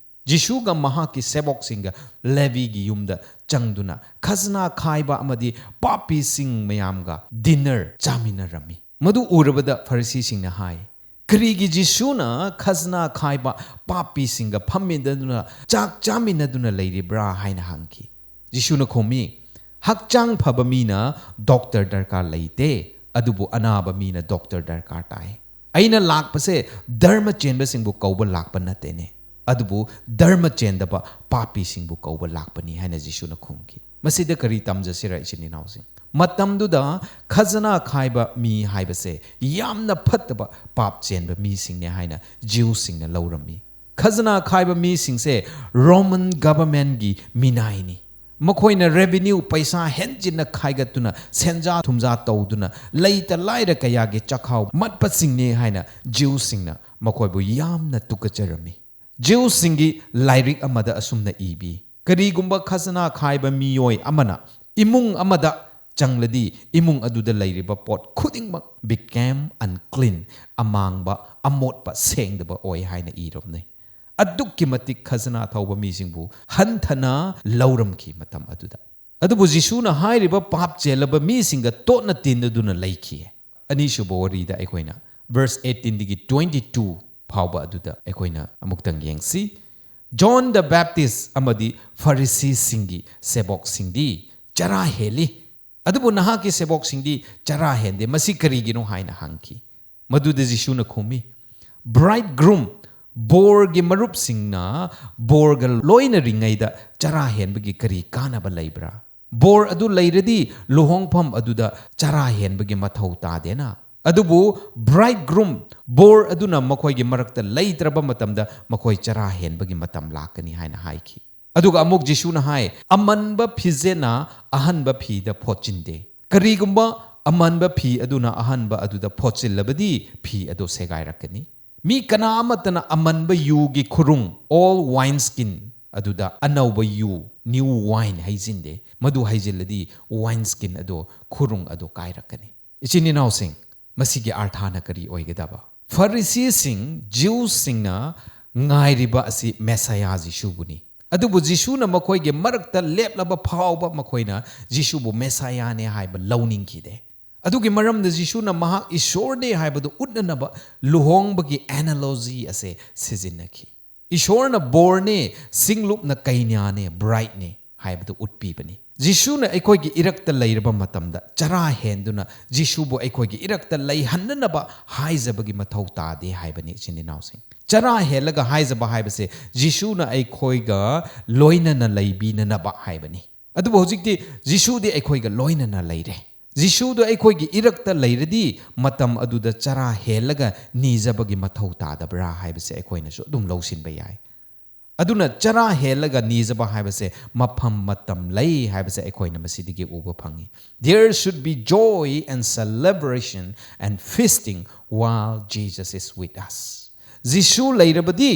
ꯖꯤꯁꯨꯒ ꯃꯍꯥꯛꯀꯤ ꯁꯦꯕꯣꯛꯁꯤꯡꯒ ꯂꯦꯕꯤꯒꯤ ꯌꯨꯝꯗ ꯆꯪꯗꯨꯅ ꯈꯖꯅꯥ ꯈꯥꯏꯕ ꯑꯃꯗꯤ ꯄꯥꯄꯤꯁꯤꯡ ꯃꯌꯥꯝꯒ ꯗꯤꯟꯅꯔ ꯆꯥꯃꯤꯟꯅꯔꯝꯃꯤ꯫ ꯃꯗꯨ ꯎꯔꯕꯗ ꯐꯔꯤꯁꯤꯁꯤꯡꯅ ꯍꯥꯏ, "ꯀꯔꯤꯒꯤ ꯖꯤꯁꯨꯅ ꯈꯖꯅꯥ ꯈꯥꯏꯕ ꯄꯥꯄꯤꯁꯤꯡꯒ ꯐꯝꯃꯤꯟꯅꯗꯨꯅ ꯆꯥꯛ ꯆꯥꯃꯤꯟꯅꯗꯨꯅ ꯂꯩꯔꯤꯕ꯭ꯔꯥ?" ꯍꯥꯏꯅ ꯍꯪꯈꯤ꯫ ꯖꯤꯁꯨꯅ ꯈꯨꯝꯃꯤ, "ꯍꯛꯆꯥꯡ ꯐꯕ ꯃꯤꯅ ꯗꯣꯛꯇꯔ ꯗꯔꯀꯥꯔ ꯂꯩꯇꯦ, ꯑꯗꯨꯕꯨ ꯑꯅꯥꯕ ꯃꯤꯅ ꯗꯣꯛꯇꯔ ꯗꯔꯀꯥꯔ ꯇꯥꯏ꯫ ꯑꯩꯅ ꯂꯥꯛꯄꯁꯦ ꯙꯔꯃ ꯆꯦꯟꯕꯁꯤꯡꯕꯨ ꯀꯧꯕ ꯂꯥꯛꯄ ꯅꯠꯇꯦꯅꯦ, ꯑꯗꯨꯕꯨ ꯙꯔꯃ ꯆꯦꯟꯗꯕ ꯄꯥꯄꯤꯁꯤꯡꯕꯨ ꯀꯧꯕ ꯂꯥꯛꯄꯅꯤ" ꯍꯥꯏꯅ ꯖꯤꯁꯨꯅ ꯈꯨꯝꯈꯤ꯫ ꯃꯁꯤꯗ ꯀꯔꯤ ꯇꯝꯖꯁꯤꯔ, ꯏꯆꯤꯟ ꯏꯅꯥꯎꯁꯤꯡ? ꯃꯇꯝꯗꯨꯗ ꯈꯖꯅꯥ ꯈꯥꯏꯕ ꯃꯤ ꯍꯥꯏꯕꯁꯦ ꯌꯥꯝꯅ ꯐꯠꯇꯕ, ꯄꯥꯞ ꯆꯦꯟꯕ ꯃꯤꯁꯤꯡꯅꯦ ꯍꯥꯏꯅ ꯖꯤꯎꯁꯤꯡꯅ ꯂꯧꯔꯝꯃꯤ꯫ ꯈꯖꯅꯥ ꯈꯥꯏꯕ ꯃꯤꯁꯤꯡꯁꯦ ꯔꯣꯃꯟ ꯒꯚꯔꯟꯃꯦꯟꯒꯤ ꯃꯤꯅꯥꯏꯅꯤ꯫ ꯃꯈꯣꯏꯅ revenue, ꯄꯩꯁꯥ ꯍꯦꯟꯖꯤꯟꯅ ꯈꯥꯏꯒꯠꯇꯨꯅ, ꯁꯦꯟꯖꯥ ꯊꯨꯝꯖꯥ ꯇꯧꯗꯨꯅ, ꯂꯩꯇ ꯂꯥꯏꯔ ꯀꯌꯥꯒꯤ ꯆꯈꯥꯎ ꯃꯠꯄꯁꯤꯡꯅꯤ ꯍꯥꯏꯅ ꯖꯤꯎꯁꯤꯡꯅ ꯃꯈꯣꯏꯕꯨ ꯌꯥꯝꯅ ꯇꯨꯀꯠꯆꯔꯝꯃꯤ꯫ ꯖꯤꯎꯁꯤꯡꯒꯤ ꯂꯥꯏꯔꯤꯛ ꯑꯃꯗ ꯑꯁꯨꯝꯅ ꯏꯕꯤ, "ꯀꯔꯤꯒꯨꯝꯕ ꯈꯖꯅꯥ ꯈꯥꯏꯕ ꯃꯤꯑꯣꯏ ꯑꯃꯅ ꯏꯃꯨꯡ ꯑꯃꯗ ꯆꯪꯂꯗꯤ, ꯏꯃꯨꯡ ꯑꯗꯨꯗ ꯂꯩꯔꯤꯕ ꯄꯣꯠ ꯈꯨꯗꯤꯡꯃꯛ became unclean, ꯑꯃꯥꯡꯕ, ꯑꯃꯣꯠꯄ, ꯁꯦꯡꯗꯕ ꯑꯣꯏ" ꯍꯥꯏꯅ ꯏꯔꯝꯅꯤ꯫ ꯑꯗꯨꯛꯀꯤ ꯃꯇꯤꯛ ꯈꯖꯅꯥ ꯊꯧꯕ ꯃꯤꯁꯤꯡꯕꯨ ꯍꯟꯊꯅ ꯂꯧꯔꯝꯈꯤ ꯃꯇꯝ ꯑꯗꯨꯗ꯫ ꯑꯗꯨꯕꯨ ꯖꯤꯁꯨꯅ ꯍꯥꯏꯔꯤꯕ ꯄꯥꯞ ꯆꯦꯜꯂꯕ ꯃꯤꯁꯤꯡꯒ ꯇꯣꯠꯅ ꯇꯤꯟꯅꯗꯨꯅ ꯂꯩꯈꯤ꯫ ꯑꯅꯤꯁꯨꯕ ꯋꯥꯔꯤꯗ ꯑꯩꯈꯣꯏꯅ verse eighteenꯗꯒꯤ twenty two ꯐꯥꯎꯕ ꯑꯗꯨꯗ ꯑꯩꯈꯣꯏꯅ ꯑꯃꯨꯛꯇꯪ ꯌꯦꯡꯁꯤ꯫ John the Baptist ꯑꯃꯗꯤ ꯐꯔꯤꯁꯤꯁꯤꯡꯒꯤ ꯁꯦꯕꯣꯛꯁꯤꯡꯗꯤ ꯆꯔꯥ ꯍꯦꯜꯂꯤ, ꯑꯗꯨꯕꯨ ꯅꯍꯥꯛꯀꯤ ꯁꯦꯕꯣꯛꯁꯤꯡꯗꯤ ꯆꯔꯥ ꯍꯦꯟꯗꯦ꯫ ꯃꯁꯤ ꯀꯔꯤꯒꯤꯅꯣ ꯍꯥꯏꯅ ꯍꯪꯈꯤ꯫ ꯃꯗꯨꯗ ꯖꯤꯁꯨꯅ ꯈꯨꯝꯃꯤ, "Bridegroom, ꯕꯣꯔꯒꯤ ꯃꯔꯨꯞꯁꯤꯡꯅ ꯕꯣꯔꯒ ꯂꯣꯏꯅꯔꯤꯉꯩꯗ ꯆꯔꯥ ꯍꯦꯟꯕꯒꯤ ꯀꯔꯤ ꯀꯥꯟꯅꯕ ꯂꯩꯕ꯭ꯔꯥ? ꯕꯣꯔ ꯑꯗꯨ ꯂꯩꯔꯗꯤ ꯂꯨꯍꯣꯡꯐꯝ ꯑꯗꯨꯗ ꯆꯔꯥ ꯍꯦꯟꯕꯒꯤ ꯃꯊꯧ ꯇꯥꯗꯦꯅ꯫ ꯑꯗꯨꯕꯨ bridegroom, ꯕꯣꯔ ꯑꯗꯨꯅ ꯃꯈꯣꯏꯒꯤ ꯃꯔꯛꯇ ꯂꯩꯇ꯭ꯔꯕ ꯃꯇꯝꯗ ꯃꯈꯣꯏ ꯆꯔꯥ ꯍꯦꯟꯕꯒꯤ ꯃꯇꯝ ꯂꯥꯛꯀꯅꯤ" ꯍꯥꯏꯅ ꯍꯥꯏꯈꯤ꯫ ꯑꯗꯨꯒ ꯑꯃꯨꯛ ꯖꯤꯁꯨꯅ ꯍꯥꯏ, "ꯑꯃꯟꯕ ꯐꯤꯖꯦꯠꯅ ꯑꯍꯟꯕ ꯐꯤꯗ ꯐꯣꯠꯆꯤꯟꯗꯦ꯫ ꯀꯔꯤꯒꯨꯝꯕ ꯑꯃꯟꯕ ꯐꯤ ꯑꯗꯨꯅ ꯑꯍꯟꯕ ꯑꯗꯨꯗ ꯐꯣꯠꯆꯤꯜꯂꯕꯗꯤ ꯐꯤ ꯑꯗꯨ ꯁꯦꯒꯥꯏꯔꯛꯀꯅꯤ꯫ ꯃꯤ ꯀꯅꯥ ꯑꯃꯠꯇꯅ ꯑꯃꯟꯕ ꯌꯨꯒꯤ ꯈꯨꯔꯨꯡ, old wine skin, ꯑꯗꯨꯗ ꯑꯅꯧꯕ ꯌꯨ, new wine, ꯍꯩꯖꯤꯟꯗꯦ꯫ ꯃꯗꯨ ꯍꯩꯖꯤꯜꯂꯗꯤ wine skin ꯑꯗꯨ, ꯈꯨꯔꯨꯡ ꯑꯗꯨ ꯀꯥꯏꯔꯛꯀꯅꯤ"꯫ ꯏꯆꯤꯟ ꯏꯅꯥꯎꯁꯤꯡ, ꯃꯁꯤꯒꯤ ꯑꯥꯔꯊꯥꯅ ꯀꯔꯤ ꯑꯣꯏꯒꯗꯕ? ꯐꯔꯤꯁꯤꯁꯤꯡ, ꯖꯤꯎꯁꯤꯡꯅ ꯉꯥꯏꯔꯤꯕ ꯑꯁꯤ ꯃꯦꯁꯥꯌꯥ ꯖꯤꯁꯨꯕꯨꯅꯤ꯫ ꯑꯗꯨꯕꯨ ꯖꯤꯁꯨꯅ ꯃꯈꯣꯏꯒꯤ ꯃꯔꯛꯇ ꯂꯦꯞꯂꯕ ꯐꯥꯎꯕ ꯃꯈꯣꯏꯅ ꯖꯤꯁꯨꯕꯨ ꯃꯦꯁꯥꯌꯥꯅꯦ ꯍꯥꯏꯕ ꯂꯧꯅꯤꯡꯈꯤꯗꯦ꯫ ꯑꯗꯨꯒꯤ ꯃꯔꯝꯗ ꯖꯤꯁꯨꯅ ꯃꯍꯥꯛ ꯏꯁꯣꯔꯅꯦ ꯍꯥꯏꯕꯗꯨ ꯎꯠꯅꯅꯕ ꯂꯨꯍꯣꯡꯕꯒꯤ analogy ꯑꯁꯦ ꯁꯤꯖꯤꯟꯅꯈꯤ꯫ ꯏꯁꯣꯔꯅ ꯕꯣꯔꯅꯦ, ꯁꯤꯡꯂꯨꯞꯅ ꯀꯩꯅꯥꯅꯦ, brideꯅꯦ ꯍꯥꯏꯕꯗꯨ ꯎꯠꯄꯤꯕꯅꯤ꯫ ꯖꯤꯁꯨꯅ ꯑꯩꯈꯣꯏꯒꯤ ꯏꯔꯛꯇ ꯂꯩꯔꯕ ꯃꯇꯝꯗ ꯆꯔꯥ ꯍꯦꯟꯗꯨꯅ ꯖꯤꯁꯨꯕꯨ ꯑꯩꯈꯣꯏꯒꯤ ꯏꯔꯛꯇ ꯂꯩꯍꯟꯅꯅꯕ ꯍꯥꯏꯖꯕꯒꯤ ꯃꯊꯧ ꯇꯥꯗꯦ ꯍꯥꯏꯕꯅꯤ, ꯏꯆꯤꯟ ꯏꯅꯥꯎꯁꯤꯡ꯫ ꯆꯔꯥ ꯍꯦꯜꯂꯒ ꯍꯥꯏꯖꯕ ꯍꯥꯏꯕꯁꯦ ꯖꯤꯁꯨꯅ ꯑꯩꯈꯣꯏꯒ ꯂꯣꯏꯅꯅ ꯂꯩꯕꯤꯅꯅꯕ ꯍꯥꯏꯕꯅꯤ꯫ ꯑꯗꯨꯕꯨ ꯍꯧꯖꯤꯛꯇꯤ ꯖꯤꯁꯨꯗꯤ ꯑꯩꯈꯣꯏꯒ ꯂꯣꯏꯅꯅ ꯂꯩꯔꯦ꯫ ꯖꯤꯁꯨꯗꯣ ꯑꯩꯈꯣꯏꯒꯤ ꯏꯔꯛꯇ ꯂꯩꯔꯗꯤ ꯃꯇꯝ ꯑꯗꯨꯗ ꯆꯔꯥ ꯍꯦꯜꯂꯒ ꯅꯤꯖꯕꯒꯤ ꯃꯊꯧ ꯇꯥꯗꯕ꯭ꯔꯥ ꯍꯥꯏꯕꯁꯦ ꯑꯩꯈꯣꯏꯅꯁꯨ ꯑꯗꯨꯝ ꯂꯧꯁꯤꯟꯕ ꯌꯥꯏ꯫ ꯑꯗꯨꯅ ꯆꯔꯥ ꯍꯦꯜꯂꯒ ꯅꯤꯖꯕ ꯍꯥꯏꯕꯁꯦ ꯃꯐꯝ ꯃꯇꯝ ꯂꯩ ꯍꯥꯏꯕꯁꯦ ꯑꯩꯈꯣꯏꯅ ꯃꯁꯤꯗꯒꯤ ꯎꯕ ꯐꯪꯉꯤ꯫ There should be joy and celebration and feasting while Jesus is with us. ꯖꯤꯁꯨ ꯂꯩꯔꯕꯗꯤ,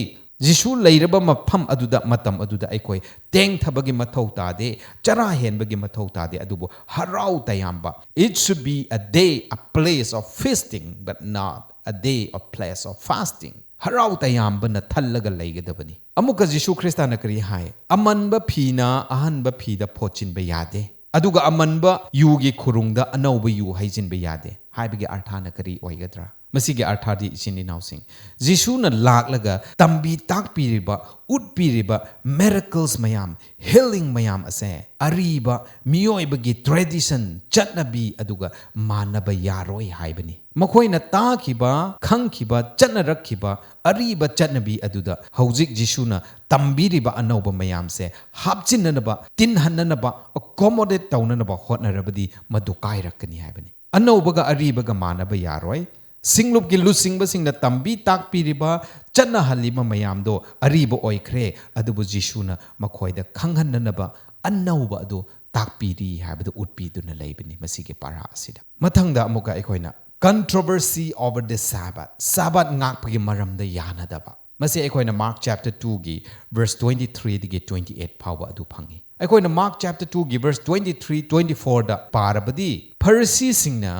ꯖꯤꯁꯨ ꯂꯩꯔꯕ ꯃꯐꯝ ꯑꯗꯨꯗ, ꯃꯇꯝ ꯑꯗꯨꯗ ꯑꯩꯈꯣꯏ ꯇꯦꯡꯊꯕꯒꯤ ꯃꯊꯧ ꯇꯥꯗꯦ, ꯆꯔꯥ ꯍꯦꯟꯕꯒꯤ ꯃꯊꯧ ꯇꯥꯗꯦ, ꯑꯗꯨꯕꯨ ꯍꯔꯥꯎ ꯇꯌꯥꯝꯕ. It should be a day, a place of feasting, but not a day, a place of fasting. ꯍꯔꯥꯎ ꯇꯌꯥꯝꯕꯅ ꯊꯜꯂꯒ ꯂꯩꯒꯗꯕꯅꯤ꯫ ꯑꯃꯨꯛꯀ ꯖꯤꯁꯨ ꯈ꯭ꯔꯤꯁꯇꯅ ꯀꯔꯤ ꯍꯥꯏ? ꯑꯃꯟꯕ ꯐꯤꯅ ꯑꯍꯟꯕ ꯐꯤꯗ ꯐꯣꯠꯆꯤꯟꯕ ꯌꯥꯗꯦ, ꯑꯗꯨꯒ ꯑꯃꯟꯕ ꯌꯨꯒꯤ ꯈꯨꯔꯨꯡꯗ ꯑꯅꯧꯕ ꯌꯨ ꯍꯩꯖꯤꯟꯕ ꯌꯥꯗꯦ ꯍꯥꯏꯕꯒꯤ ꯑꯔꯊꯅ ꯀꯔꯤ ꯑꯣꯏꯒꯗ꯭ꯔꯥ? ꯃꯁꯤꯒꯤ ꯑꯔꯊꯗꯤ, ꯏꯆꯤꯟ ꯏꯅꯥꯎꯁꯤꯡ, ꯖꯤꯁꯨꯅ ꯂꯥꯛꯂꯒ ꯇꯝꯕꯤ ꯇꯥꯛꯄꯤꯔꯤꯕ, ꯎꯠꯄꯤꯔꯤꯕ miracles ꯃꯌꯥꯝ, healing ꯃꯌꯥꯝ ꯑꯁꯦ ꯑꯔꯤꯕ ꯃꯤꯑꯣꯏꯕꯒꯤ tradition, ꯆꯠꯅꯕꯤ ꯑꯗꯨꯒ ꯃꯥꯟꯅꯕ ꯌꯥꯔꯣꯏ ꯍꯥꯏꯕꯅꯤ꯫ ꯃꯈꯣꯏꯅ ꯇꯥꯈꯤꯕ, ꯈꯪꯈꯤꯕ, ꯆꯠꯅꯔꯛꯈꯤꯕ ꯑꯔꯤꯕ ꯆꯠꯅꯕꯤ ꯑꯗꯨꯗ ꯍꯧꯖꯤꯛ ꯖꯤꯁꯨꯅ ꯇꯝꯕꯤꯔꯤꯕ ꯑꯅꯧꯕ ꯃꯌꯥꯝꯁꯦ ꯍꯥꯞꯆꯤꯟꯅꯅꯕ, ꯇꯤꯟꯍꯟꯅꯅꯕ, accommodate ꯇꯧꯅꯅꯕ ꯍꯣꯠꯅꯔꯕꯗꯤ ꯃꯗꯨ ꯀꯥꯏꯔꯛꯀꯅꯤ ꯍꯥꯏꯕꯅꯤ꯫ ꯑꯅꯧꯕꯒ ꯑꯔꯤꯕꯒ ꯃꯥꯟꯅꯕ ꯌꯥꯔꯣꯏ꯫ ꯁꯤꯡꯂꯨꯞꯀꯤ ꯂꯨꯆꯤꯡꯕꯁꯤꯡꯅ ꯇꯝꯕꯤ ꯇꯥꯛꯄꯤꯔꯤꯕ, ꯆꯠꯅꯍꯜꯂꯤꯕ ꯃꯌꯥꯝꯗꯣ ꯑꯔꯤꯕ ꯑꯣꯏꯈ꯭ꯔꯦ, ꯑꯗꯨꯕꯨ ꯖꯤꯁꯨꯅ ꯃꯈꯣꯏꯗ ꯈꯪꯍꯟꯅꯅꯕ ꯑꯅꯧꯕ ꯑꯗꯨ ꯇꯥꯛꯄꯤꯔꯤ ꯍꯥꯏꯕꯗꯨ ꯎꯠꯄꯤꯗꯨꯅ ꯂꯩꯕꯅꯤ ꯃꯁꯤꯒꯤ ꯄꯥꯔꯥ ꯑꯁꯤꯗ꯫ ꯃꯊꯪꯗ ꯑꯃꯨꯛꯀ ꯑꯩꯈꯣꯏꯅ controversy over the Sabbath, ꯁꯥꯕꯥꯠ ꯉꯥꯛꯄꯒꯤ ꯃꯔꯝꯗ ꯌꯥꯅꯗꯕ꯫ ꯃꯁꯤ ꯑꯩꯈꯣꯏꯅ Mark chapter two ꯒꯤ verse twenty three ꯗꯒꯤ twenty eight ꯐꯥꯎꯕ ꯑꯗꯨ ꯐꯪꯉꯤ꯫ ꯑꯩꯈꯣꯏꯅ Mark chapter two ꯒꯤ verse twenty three, twenty four ꯗ ꯄꯥꯔꯕꯗꯤ, ꯐꯔꯤꯁꯤꯁꯤꯡꯅ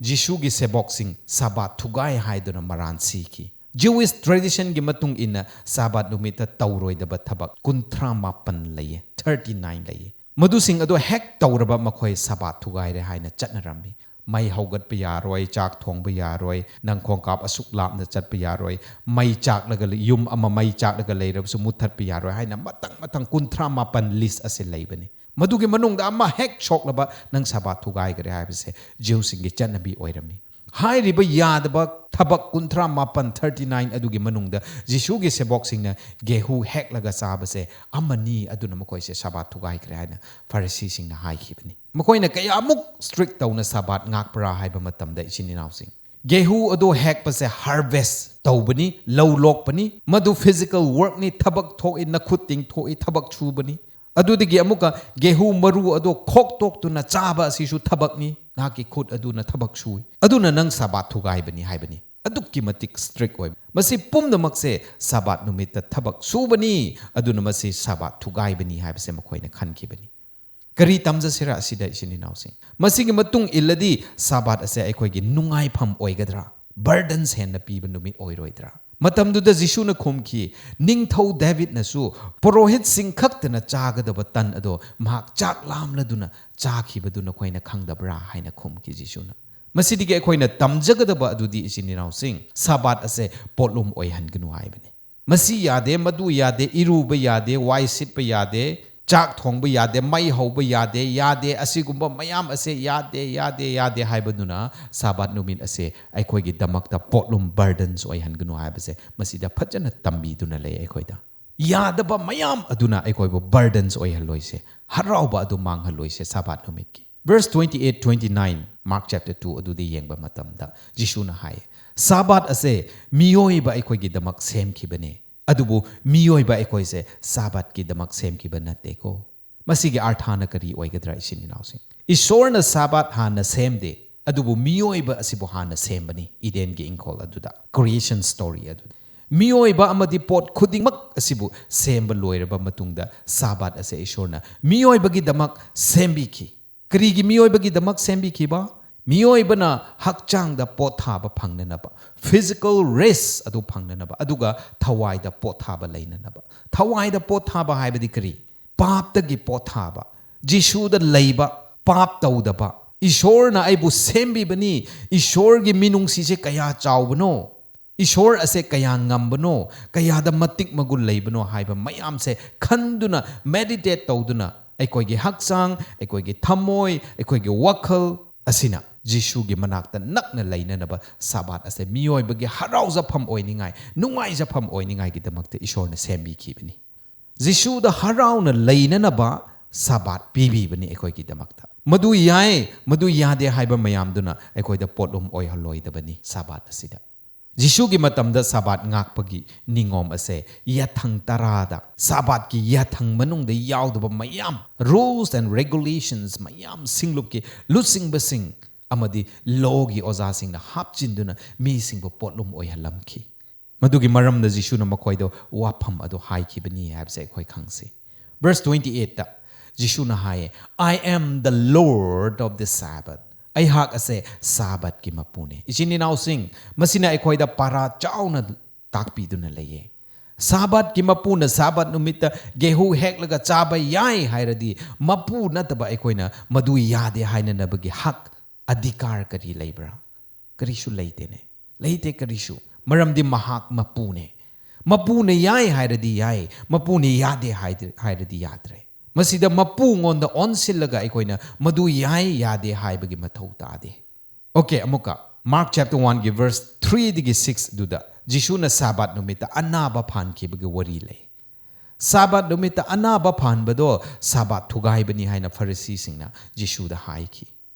ꯖꯤꯁꯨꯒꯤ ꯁꯦꯕꯣꯛꯁꯤꯡ ꯁꯥꯕꯥꯠ ꯊꯨꯒꯥꯏ ꯍꯥꯏꯗꯨꯅ ꯃꯔꯥꯟ ꯁꯤꯈꯤ꯫ Jewish tradition ꯒꯤ ꯃꯇꯨꯡ ꯏꯟꯅ ꯁꯥꯕꯥꯠ ꯅꯨꯃꯤꯠꯇ ꯇꯧꯔꯣꯏꯗꯕ ꯊꯕꯛ ꯀꯨꯟꯊ꯭ꯔꯥ ꯃꯥꯄꯟ ꯂꯩꯌꯦ, thirty nine ꯂꯩꯌꯦ꯫ ꯃꯗꯨꯁꯤꯡ ꯑꯗꯨ ꯍꯦꯛ ꯇꯧꯔꯕ ꯃꯈꯣꯏ ꯁꯥꯕꯥꯠ ꯊꯨꯒꯥꯏꯔꯦ ꯍꯥꯏꯅ ꯆꯠꯅꯔꯝꯃꯤ꯫ ꯃꯩ ꯍꯧꯒꯠꯄ ꯌꯥꯔꯣꯏ, ꯆꯥꯛ ꯊꯣꯡꯕ ꯌꯥꯔꯣꯏ, ꯅꯪ ꯈꯣꯡꯀꯥꯞ ꯑꯁꯨꯛ ꯂꯥꯞꯅ ꯆꯠꯄ ꯌꯥꯔꯣꯏ, ꯃꯩ ꯆꯥꯛꯂꯒ ꯂꯩ-, ꯌꯨꯝ ꯑꯃ ꯃꯩ ꯆꯥꯛꯂꯒ ꯂꯩꯔꯕꯁꯨ ꯃꯨꯠꯊꯠꯄ ꯌꯥꯔꯣꯏ ꯍꯥꯏꯅ ꯃꯊꯪ ꯃꯊꯪ ꯀꯨꯟꯊ꯭ꯔꯥ ꯃꯥꯄꯟ list ꯑꯁꯤ ꯂꯩꯕꯅꯤ꯫ ꯃꯗꯨꯒꯤ ꯃꯅꯨꯡꯗ ꯑꯃ ꯍꯦꯛ ꯁꯣꯛꯂꯕ ꯅꯪ ꯁꯥꯕꯥꯠ ꯊꯨꯒꯥꯏꯈ꯭ꯔꯦ ꯍꯥꯏꯕꯁꯦ ꯖꯤꯎꯁꯤꯡꯒꯤ ꯆꯠꯅꯕꯤ ꯑꯣꯏꯔꯝꯃꯤ꯫ ꯍꯥꯏꯔꯤꯕ ꯌꯥꯗꯕ ꯊꯕꯛ ꯀꯨꯟꯊ꯭ꯔꯥ ꯃꯥꯄꯟ, thirty nine, ꯑꯗꯨꯒꯤ ꯃꯅꯨꯡꯗ ꯖꯤꯁꯨꯒꯤ ꯁꯦꯕꯣꯛꯁꯤꯡꯅ ꯒꯦꯍꯨ ꯍꯦꯛꯂꯒ ꯆꯥꯕꯁꯦ ꯑꯃꯅꯤ, ꯑꯗꯨꯅ ꯃꯈꯣꯏꯁꯦ ꯁꯥꯕꯥꯠ ꯊꯨꯒꯥꯏꯈ꯭ꯔꯦ ꯍꯥꯏꯅ ꯐꯔꯤꯁꯤꯁꯤꯡꯅ ꯍꯥꯏꯈꯤꯕꯅꯤ꯫ ꯃꯈꯣꯏꯅ ꯀꯌꯥꯃꯨꯛ strict ꯇꯧꯅ ꯁꯥꯕꯥꯠ ꯉꯥꯛꯄ꯭ꯔꯥ ꯍꯥꯏꯕ ꯃꯇꯝꯗ, ꯏꯆꯤꯟ ꯏꯅꯥꯎꯁꯤꯡ, ꯒꯦꯍꯨ ꯑꯗꯣ ꯍꯦꯛꯄꯁꯦ harvest ꯇꯧꯕꯅꯤ, ꯂꯧ ꯂꯣꯛꯄꯅꯤ꯫ ꯃꯗꯨ physical workꯅꯤ, ꯊꯕꯛ ꯊꯣꯛꯏ, ꯅꯈꯨꯠ ꯇꯤꯡꯊꯣꯛꯏ, ꯊꯕꯛ ꯁꯨꯕꯅꯤ꯫ ꯑꯗꯨꯗꯒꯤ ꯑꯃꯨꯛꯀ ꯒꯦꯍꯨ ꯃꯔꯨ ꯑꯗꯣ ꯈꯣꯛꯇꯣꯛꯇꯨꯅ ꯆꯥꯕ ꯑꯁꯤꯁꯨ ꯊꯕꯛꯅꯤ꯫ ꯅꯍꯥꯛꯀꯤ ꯈꯨꯠ ꯑꯗꯨꯅ ꯊꯕꯛ ꯁꯨꯏ꯫ ꯑꯗꯨꯅ ꯅꯪ ꯁꯥꯕꯥꯠ ꯊꯨꯒꯥꯏꯕꯅꯤ ꯍꯥꯏꯕꯅꯤ꯫ ꯑꯗꯨꯛꯀꯤ ꯃꯇꯤꯛ strict ꯑꯣꯏꯕ꯫ ꯃꯁꯤ ꯄꯨꯝꯅꯃꯛꯁꯦ ꯁꯥꯕꯥꯠ ꯅꯨꯃꯤꯠꯇ ꯊꯕꯛ ꯁꯨꯕꯅꯤ, ꯑꯗꯨꯅ ꯃꯁꯤ ꯁꯥꯕꯥꯠ ꯊꯨꯒꯥꯏꯕꯅꯤ ꯍꯥꯏꯕꯁꯦ ꯃꯈꯣꯏꯅ ꯈꯟꯈꯤꯕꯅꯤ꯫ ꯀꯔꯤ ꯇꯝꯖꯁꯤꯔ ꯑꯁꯤꯗ, ꯏꯆꯤꯟ ꯏꯅꯥꯎꯁꯤꯡ? ꯃꯁꯤꯒꯤ ꯃꯇꯨꯡ ꯏꯜꯂꯗꯤ ꯁꯥꯕꯥꯠ ꯑꯁꯦ ꯑꯩꯈꯣꯏꯒꯤ ꯅꯨꯡꯉꯥꯏꯐꯝ ꯑꯣꯏꯒꯗ꯭ꯔꯥ? Burdens ꯍꯦꯟꯅ ꯄꯤꯕ ꯅꯨꯃꯤꯠ ꯑꯣꯏꯔꯣꯏꯗ꯭ꯔꯥ? ꯃꯇꯝꯗꯨꯗ ꯖꯤꯁꯨꯅ ꯈꯨꯝꯈꯤ, "ꯅꯤꯡꯊꯧ ꯗꯥꯕꯤꯗꯅꯁꯨ ꯄꯨꯔꯣꯍꯤꯠꯁꯤꯡ ꯈꯛꯇꯅ ꯆꯥꯒꯗꯕ ꯇꯟ ꯑꯗꯣ ꯃꯍꯥꯛ ꯆꯥꯛ ꯂꯥꯝꯂꯗꯨꯅ ꯆꯥꯈꯤꯕꯗꯨ ꯅꯈꯣꯏꯅ ꯈꯪꯗꯕ꯭ꯔꯥ?" ꯍꯥꯏꯅ ꯈꯨꯝꯈꯤ ꯖꯤꯁꯨꯅ꯫ ꯃꯁꯤꯗꯒꯤ ꯑꯩꯈꯣꯏꯅ ꯇꯝꯖꯒꯗꯕ ꯑꯗꯨꯗꯤ, ꯏꯆꯤꯟ ꯏꯅꯥꯎꯁꯤꯡ, ꯁꯥꯕꯥꯠ ꯑꯁꯦ ꯄꯣꯠꯂꯨꯝ ꯑꯣꯏꯍꯟꯒꯅꯨ ꯍꯥꯏꯕꯅꯤ꯫ ꯃꯁꯤ ꯌꯥꯗꯦ, ꯃꯗꯨ ꯌꯥꯗꯦ, ꯏꯔꯨꯕ ꯌꯥꯗꯦ, ꯋꯥꯏ ꯁꯤꯠꯄ ꯌꯥꯗꯦ, ꯆꯥꯛ ꯊꯣꯡꯕ ꯌꯥꯗꯦ, ꯃꯩ ꯍꯧꯕ ꯌꯥꯗꯦ, ꯌꯥꯗꯦ, ꯑꯁꯤꯒꯨꯝꯕ ꯃꯌꯥꯝ ꯑꯁꯦ ꯌꯥꯗꯦ, ꯌꯥꯗꯦ, ꯌꯥꯗꯦ ꯍꯥꯏꯕꯗꯨꯅ ꯁꯥꯕꯥꯠ ꯅꯨꯃꯤꯠ ꯑꯁꯦ ꯑꯩꯈꯣꯏꯒꯤꯗꯃꯛꯇ ꯄꯣꯠꯂꯨꯝ, burdens ꯑꯣꯏꯍꯟꯒꯅꯨ ꯍꯥꯏꯕꯁꯦ ꯃꯁꯤꯗ ꯐꯖꯅ ꯇꯝꯕꯤꯗꯨꯅ ꯂꯩ ꯑꯩꯈꯣꯏꯗ꯫ ꯌꯥꯗꯕ ꯃꯌꯥꯝ ꯑꯗꯨꯅ ꯑꯩꯈꯣꯏꯕꯨ burdens ꯑꯣꯏꯍꯜꯂꯣꯏꯁꯦ, ꯍꯔꯥꯎꯕ ꯑꯗꯨ ꯃꯥꯡꯍꯜꯂꯣꯏꯁꯦ ꯁꯥꯕꯥꯠ ꯅꯨꯃꯤꯠꯀꯤ꯫ Verse twenty eight, twenty nine, Mark chapter two ꯑꯗꯨꯗ ꯌꯦꯡꯕ ꯃꯇꯝꯗ ꯖꯤꯁꯨꯅ ꯍꯥꯏ, "ꯁꯥꯕꯥꯠ ꯑꯁꯦ ꯃꯤꯑꯣꯏꯕ ꯑꯩꯈꯣꯏꯒꯤꯗꯃꯛ ꯁꯦꯝꯈꯤꯕꯅꯦ, ꯑꯗꯨꯕꯨ ꯃꯤꯑꯣꯏꯕ ꯑꯩꯈꯣꯏꯁꯦ ꯁꯥꯕꯥꯠꯀꯤꯗꯃꯛ ꯁꯦꯝꯈꯤꯕ ꯅꯠꯇꯦꯀꯣ"꯫ ꯃꯁꯤꯒꯤ ꯑꯥꯔꯊꯥꯅ ꯀꯔꯤ ꯑꯣꯏꯒꯗ꯭ꯔꯥ, ꯏꯆꯤꯟ ꯏꯅꯥꯎꯁꯤꯡ? ꯏꯁꯣꯔꯅ ꯁꯥꯕꯥꯠ ꯍꯥꯟꯅ ꯁꯦꯝꯗꯦ, ꯑꯗꯨꯕꯨ ꯃꯤꯑꯣꯏꯕ ꯑꯁꯤꯕꯨ ꯍꯥꯟꯅ ꯁꯦꯝꯕꯅꯤ, ꯏꯗꯦꯟꯒꯤ ꯏꯪꯈꯣꯜ ꯑꯗꯨꯗ, creation story ꯑꯗꯨꯗ꯫ ꯃꯤꯑꯣꯏꯕ ꯑꯃꯗꯤ ꯄꯣꯠ ꯈꯨꯗꯤꯡꯃꯛ ꯑꯁꯤꯕꯨ ꯁꯦꯝꯕ ꯂꯣꯏꯔꯕ ꯃꯇꯨꯡꯗ ꯁꯥꯕꯥꯠ ꯑꯁꯦ ꯏꯁꯣꯔꯅ ꯃꯤꯑꯣꯏꯕꯒꯤꯗꯃꯛ ꯁꯦꯝꯕꯤꯈꯤ꯫ ꯀꯔꯤꯒꯤ ꯃꯤꯑꯣꯏꯕꯒꯤꯗꯃꯛ ꯁꯦꯝꯕꯤꯈꯤꯕ? ꯃꯤꯑꯣꯏꯕꯅ ꯍꯛꯆꯥꯡꯗ ꯄꯣꯠꯊꯥꯕ ꯐꯪꯅꯅꯕ, physical rest ꯑꯗꯨ ꯐꯪꯅꯅꯕ, ꯑꯗꯨꯒ ꯊꯋꯥꯏꯗ ꯄꯣꯠꯊꯥꯕ ꯂꯩꯅꯅꯕ꯫ ꯊꯋꯥꯏꯗ ꯄꯣꯠꯊꯥꯕ ꯍꯥꯏꯕꯗꯤ ꯀꯔꯤ? ꯄꯥꯞꯇꯒꯤ ꯄꯣꯠꯊꯥꯕ, ꯖꯤꯁꯨꯗ ꯂꯩꯕ, ꯄꯥꯞ ꯇꯧꯗꯕ꯫ ꯏꯁꯣꯔꯅ ꯑꯩꯕꯨ ꯁꯦꯝꯕꯤꯕꯅꯤ, ꯏꯁꯣꯔꯒꯤ ꯃꯤꯅꯨꯡꯁꯤꯁꯦ ꯀꯌꯥ ꯆꯥꯎꯕꯅꯣ, ꯏꯁꯣꯔ ꯑꯁꯦ ꯀꯌꯥ ꯉꯝꯕꯅꯣ, ꯀꯌꯥꯗ ꯃꯇꯤꯛ ꯃꯒꯨꯟ ꯂꯩꯕꯅꯣ ꯍꯥꯏꯕ ꯃꯌꯥꯝꯁꯦ ꯈꯟꯗꯨꯅ, meditate ꯇꯧꯗꯨꯅ, ꯑꯩꯈꯣꯏꯒꯤ ꯍꯛꯆꯥꯡ, ꯑꯩꯈꯣꯏꯒꯤ ꯊꯝꯃꯣꯏ, ꯑꯩꯈꯣꯏꯒꯤ ꯋꯥꯈꯜ ꯑꯁꯤꯅ ꯖꯤꯁꯨꯒꯤ ꯃꯅꯥꯛꯇ ꯅꯛꯅ ꯂꯩꯅꯅꯕ ꯁꯥꯕꯥꯠ ꯑꯁꯦ ꯃꯤꯑꯣꯏꯕꯒꯤ ꯍꯔꯥꯎꯖꯐꯝ ꯑꯣꯏꯅꯤꯡꯉꯥꯏ, ꯅꯨꯡꯉꯥꯏꯖꯐꯝ ꯑꯣꯏꯅꯤꯡꯉꯥꯏꯒꯤꯗꯃꯛꯇ ꯏꯁꯣꯔꯅ ꯁꯦꯝꯕꯤꯈꯤꯕꯅꯤ꯫ ꯖꯤꯁꯨꯗ ꯍꯔꯥꯎꯅ ꯂꯩꯅꯅꯕ ꯁꯥꯕꯥꯠ ꯄꯤꯕꯤꯕꯅꯤ ꯑꯩꯈꯣꯏꯒꯤꯗꯃꯛꯇ꯫ ꯃꯗꯨ ꯌꯥꯏ, ꯃꯗꯨ ꯌꯥꯗꯦ ꯍꯥꯏꯕ ꯃꯌꯥꯝꯗꯨꯅ ꯑꯩꯈꯣꯏꯗ ꯄꯣꯠꯂꯨꯝ ꯑꯣꯏꯍꯜꯂꯣꯏꯗꯕꯅꯤ ꯁꯥꯕꯥꯠ ꯑꯁꯤꯗ꯫ ꯖꯤꯁꯨꯒꯤ ꯃꯇꯝꯗ ꯁꯥꯕꯥꯠ ꯉꯥꯛꯄꯒꯤ ꯅꯤꯉꯣꯝ ꯑꯁꯦ ꯌꯥꯊꯪ ꯇꯔꯥꯗ, ꯁꯥꯕꯥꯠꯀꯤ ꯌꯥꯊꯪ ꯃꯅꯨꯡꯗ ꯌꯥꯎꯗꯕ ꯃꯌꯥꯝ, rules and regulations ꯃꯌꯥꯝ, ꯁꯤꯡꯂꯨꯞꯀꯤ ꯂꯨꯆꯤꯡꯕꯁꯤꯡ ꯑꯃꯗꯤ ꯂꯣꯒꯤ ꯑꯣꯖꯥꯁꯤꯡꯅ ꯍꯥꯞꯆꯤꯟꯗꯨꯅ ꯃꯤꯁꯤꯡꯕꯨ ꯄꯣꯠꯂꯨꯝ ꯑꯣꯏꯍꯜꯂꯝꯈꯤ꯫ ꯃꯗꯨꯒꯤ ꯃꯔꯝꯗ ꯖꯤꯁꯨꯅ ꯃꯈꯣꯏꯗ ꯋꯥꯐꯝ ꯑꯗꯨ ꯍꯥꯏꯈꯤꯕꯅꯤ ꯍꯥꯏꯕꯁꯦ ꯑꯩꯈꯣꯏ ꯈꯪꯁꯤ꯫ ꯚꯔꯁ ꯇ꯭ꯋꯦꯟꯇꯤ ꯑꯩꯠꯇ ꯖꯤꯁꯨꯅ ꯍꯥꯏꯌꯦ, "I am the Lord of the Sabbath." ꯑꯩꯍꯥꯛ ꯑꯁꯦ ꯁꯥꯕꯠꯀꯤ ꯃꯄꯨꯅꯦ꯫ ꯏꯆꯤꯟ ꯏꯅꯥꯎꯁꯤꯡ, ꯃꯁꯤꯅ ꯑꯩꯈꯣꯏꯗ ꯄꯥꯔꯥ ꯆꯥꯎꯅ ꯇꯥꯛꯄꯤꯗꯨꯅ ꯂꯩꯌꯦ꯫ ꯁꯥꯕꯥꯠꯀꯤ ꯃꯄꯨꯅ ꯁꯥꯕꯥꯠ ꯅꯨꯃꯤꯠꯇ ꯒꯦꯍꯨ ꯍꯦꯛꯂꯒ ꯆꯥꯕ ꯌꯥꯏ ꯍꯥꯏꯔꯗꯤ, ꯃꯄꯨ ꯅꯠꯇꯕ ꯑꯩꯈꯣꯏꯅ ꯃꯗꯨ ꯌꯥꯗꯦ ꯍꯥꯏꯅꯅꯕꯒꯤ ꯍꯛ, ꯑꯙꯤꯀꯥꯔ ꯀꯔꯤ ꯂꯩꯕ꯭ꯔꯥ? ꯀꯔꯤꯁꯨ ꯂꯩꯇꯦꯅꯦ꯫ ꯂꯩꯇꯦ ꯀꯔꯤꯁꯨ꯫ ꯃꯔꯝꯗꯤ ꯃꯍꯥꯛ ꯃꯄꯨꯅꯦ꯫ ꯃꯄꯨꯅ ꯌꯥꯏ ꯍꯥꯏꯔꯗꯤ ꯌꯥꯏ, ꯃꯄꯨꯅ ꯌꯥꯗꯦ ꯍꯥꯏꯗ-, ꯍꯥꯏꯔꯗꯤ ꯌꯥꯗ꯭ꯔꯦ꯫ ꯃꯁꯤꯗ ꯃꯄꯨꯉꯣꯟꯗ ꯑꯣꯟꯁꯤꯜꯂꯒ ꯑꯩꯈꯣꯏꯅ ꯃꯗꯨ ꯌꯥꯏ ꯌꯥꯗꯦ ꯍꯥꯏꯕꯒꯤ ꯃꯊꯧ ꯇꯥꯗꯦ꯫ ꯑꯣꯀꯦ, ꯑꯃꯨꯛꯀ Mark chapter one ꯒꯤ verse three ꯗꯒꯤ six ꯗꯨꯗ ꯖꯤꯁꯨꯅ ꯁꯥꯕꯥꯠ ꯅꯨꯃꯤꯠꯇ ꯑꯅꯥꯕ ꯐꯍꯟꯈꯤꯕꯒꯤ ꯋꯥꯔꯤ ꯂꯩ꯫ ꯁꯥꯕꯥꯠ ꯅꯨꯃꯤꯠꯇ ꯑꯅꯥꯕ ꯐꯍꯟꯕꯗꯣ ꯁꯥꯕꯥꯠ ꯊꯨꯒꯥꯏꯕꯅꯤ ꯍꯥꯏꯅ ꯐꯔꯤꯁꯤꯁꯤꯡꯅ ꯖꯤꯁꯨꯗ ꯍꯥꯏꯈꯤ꯫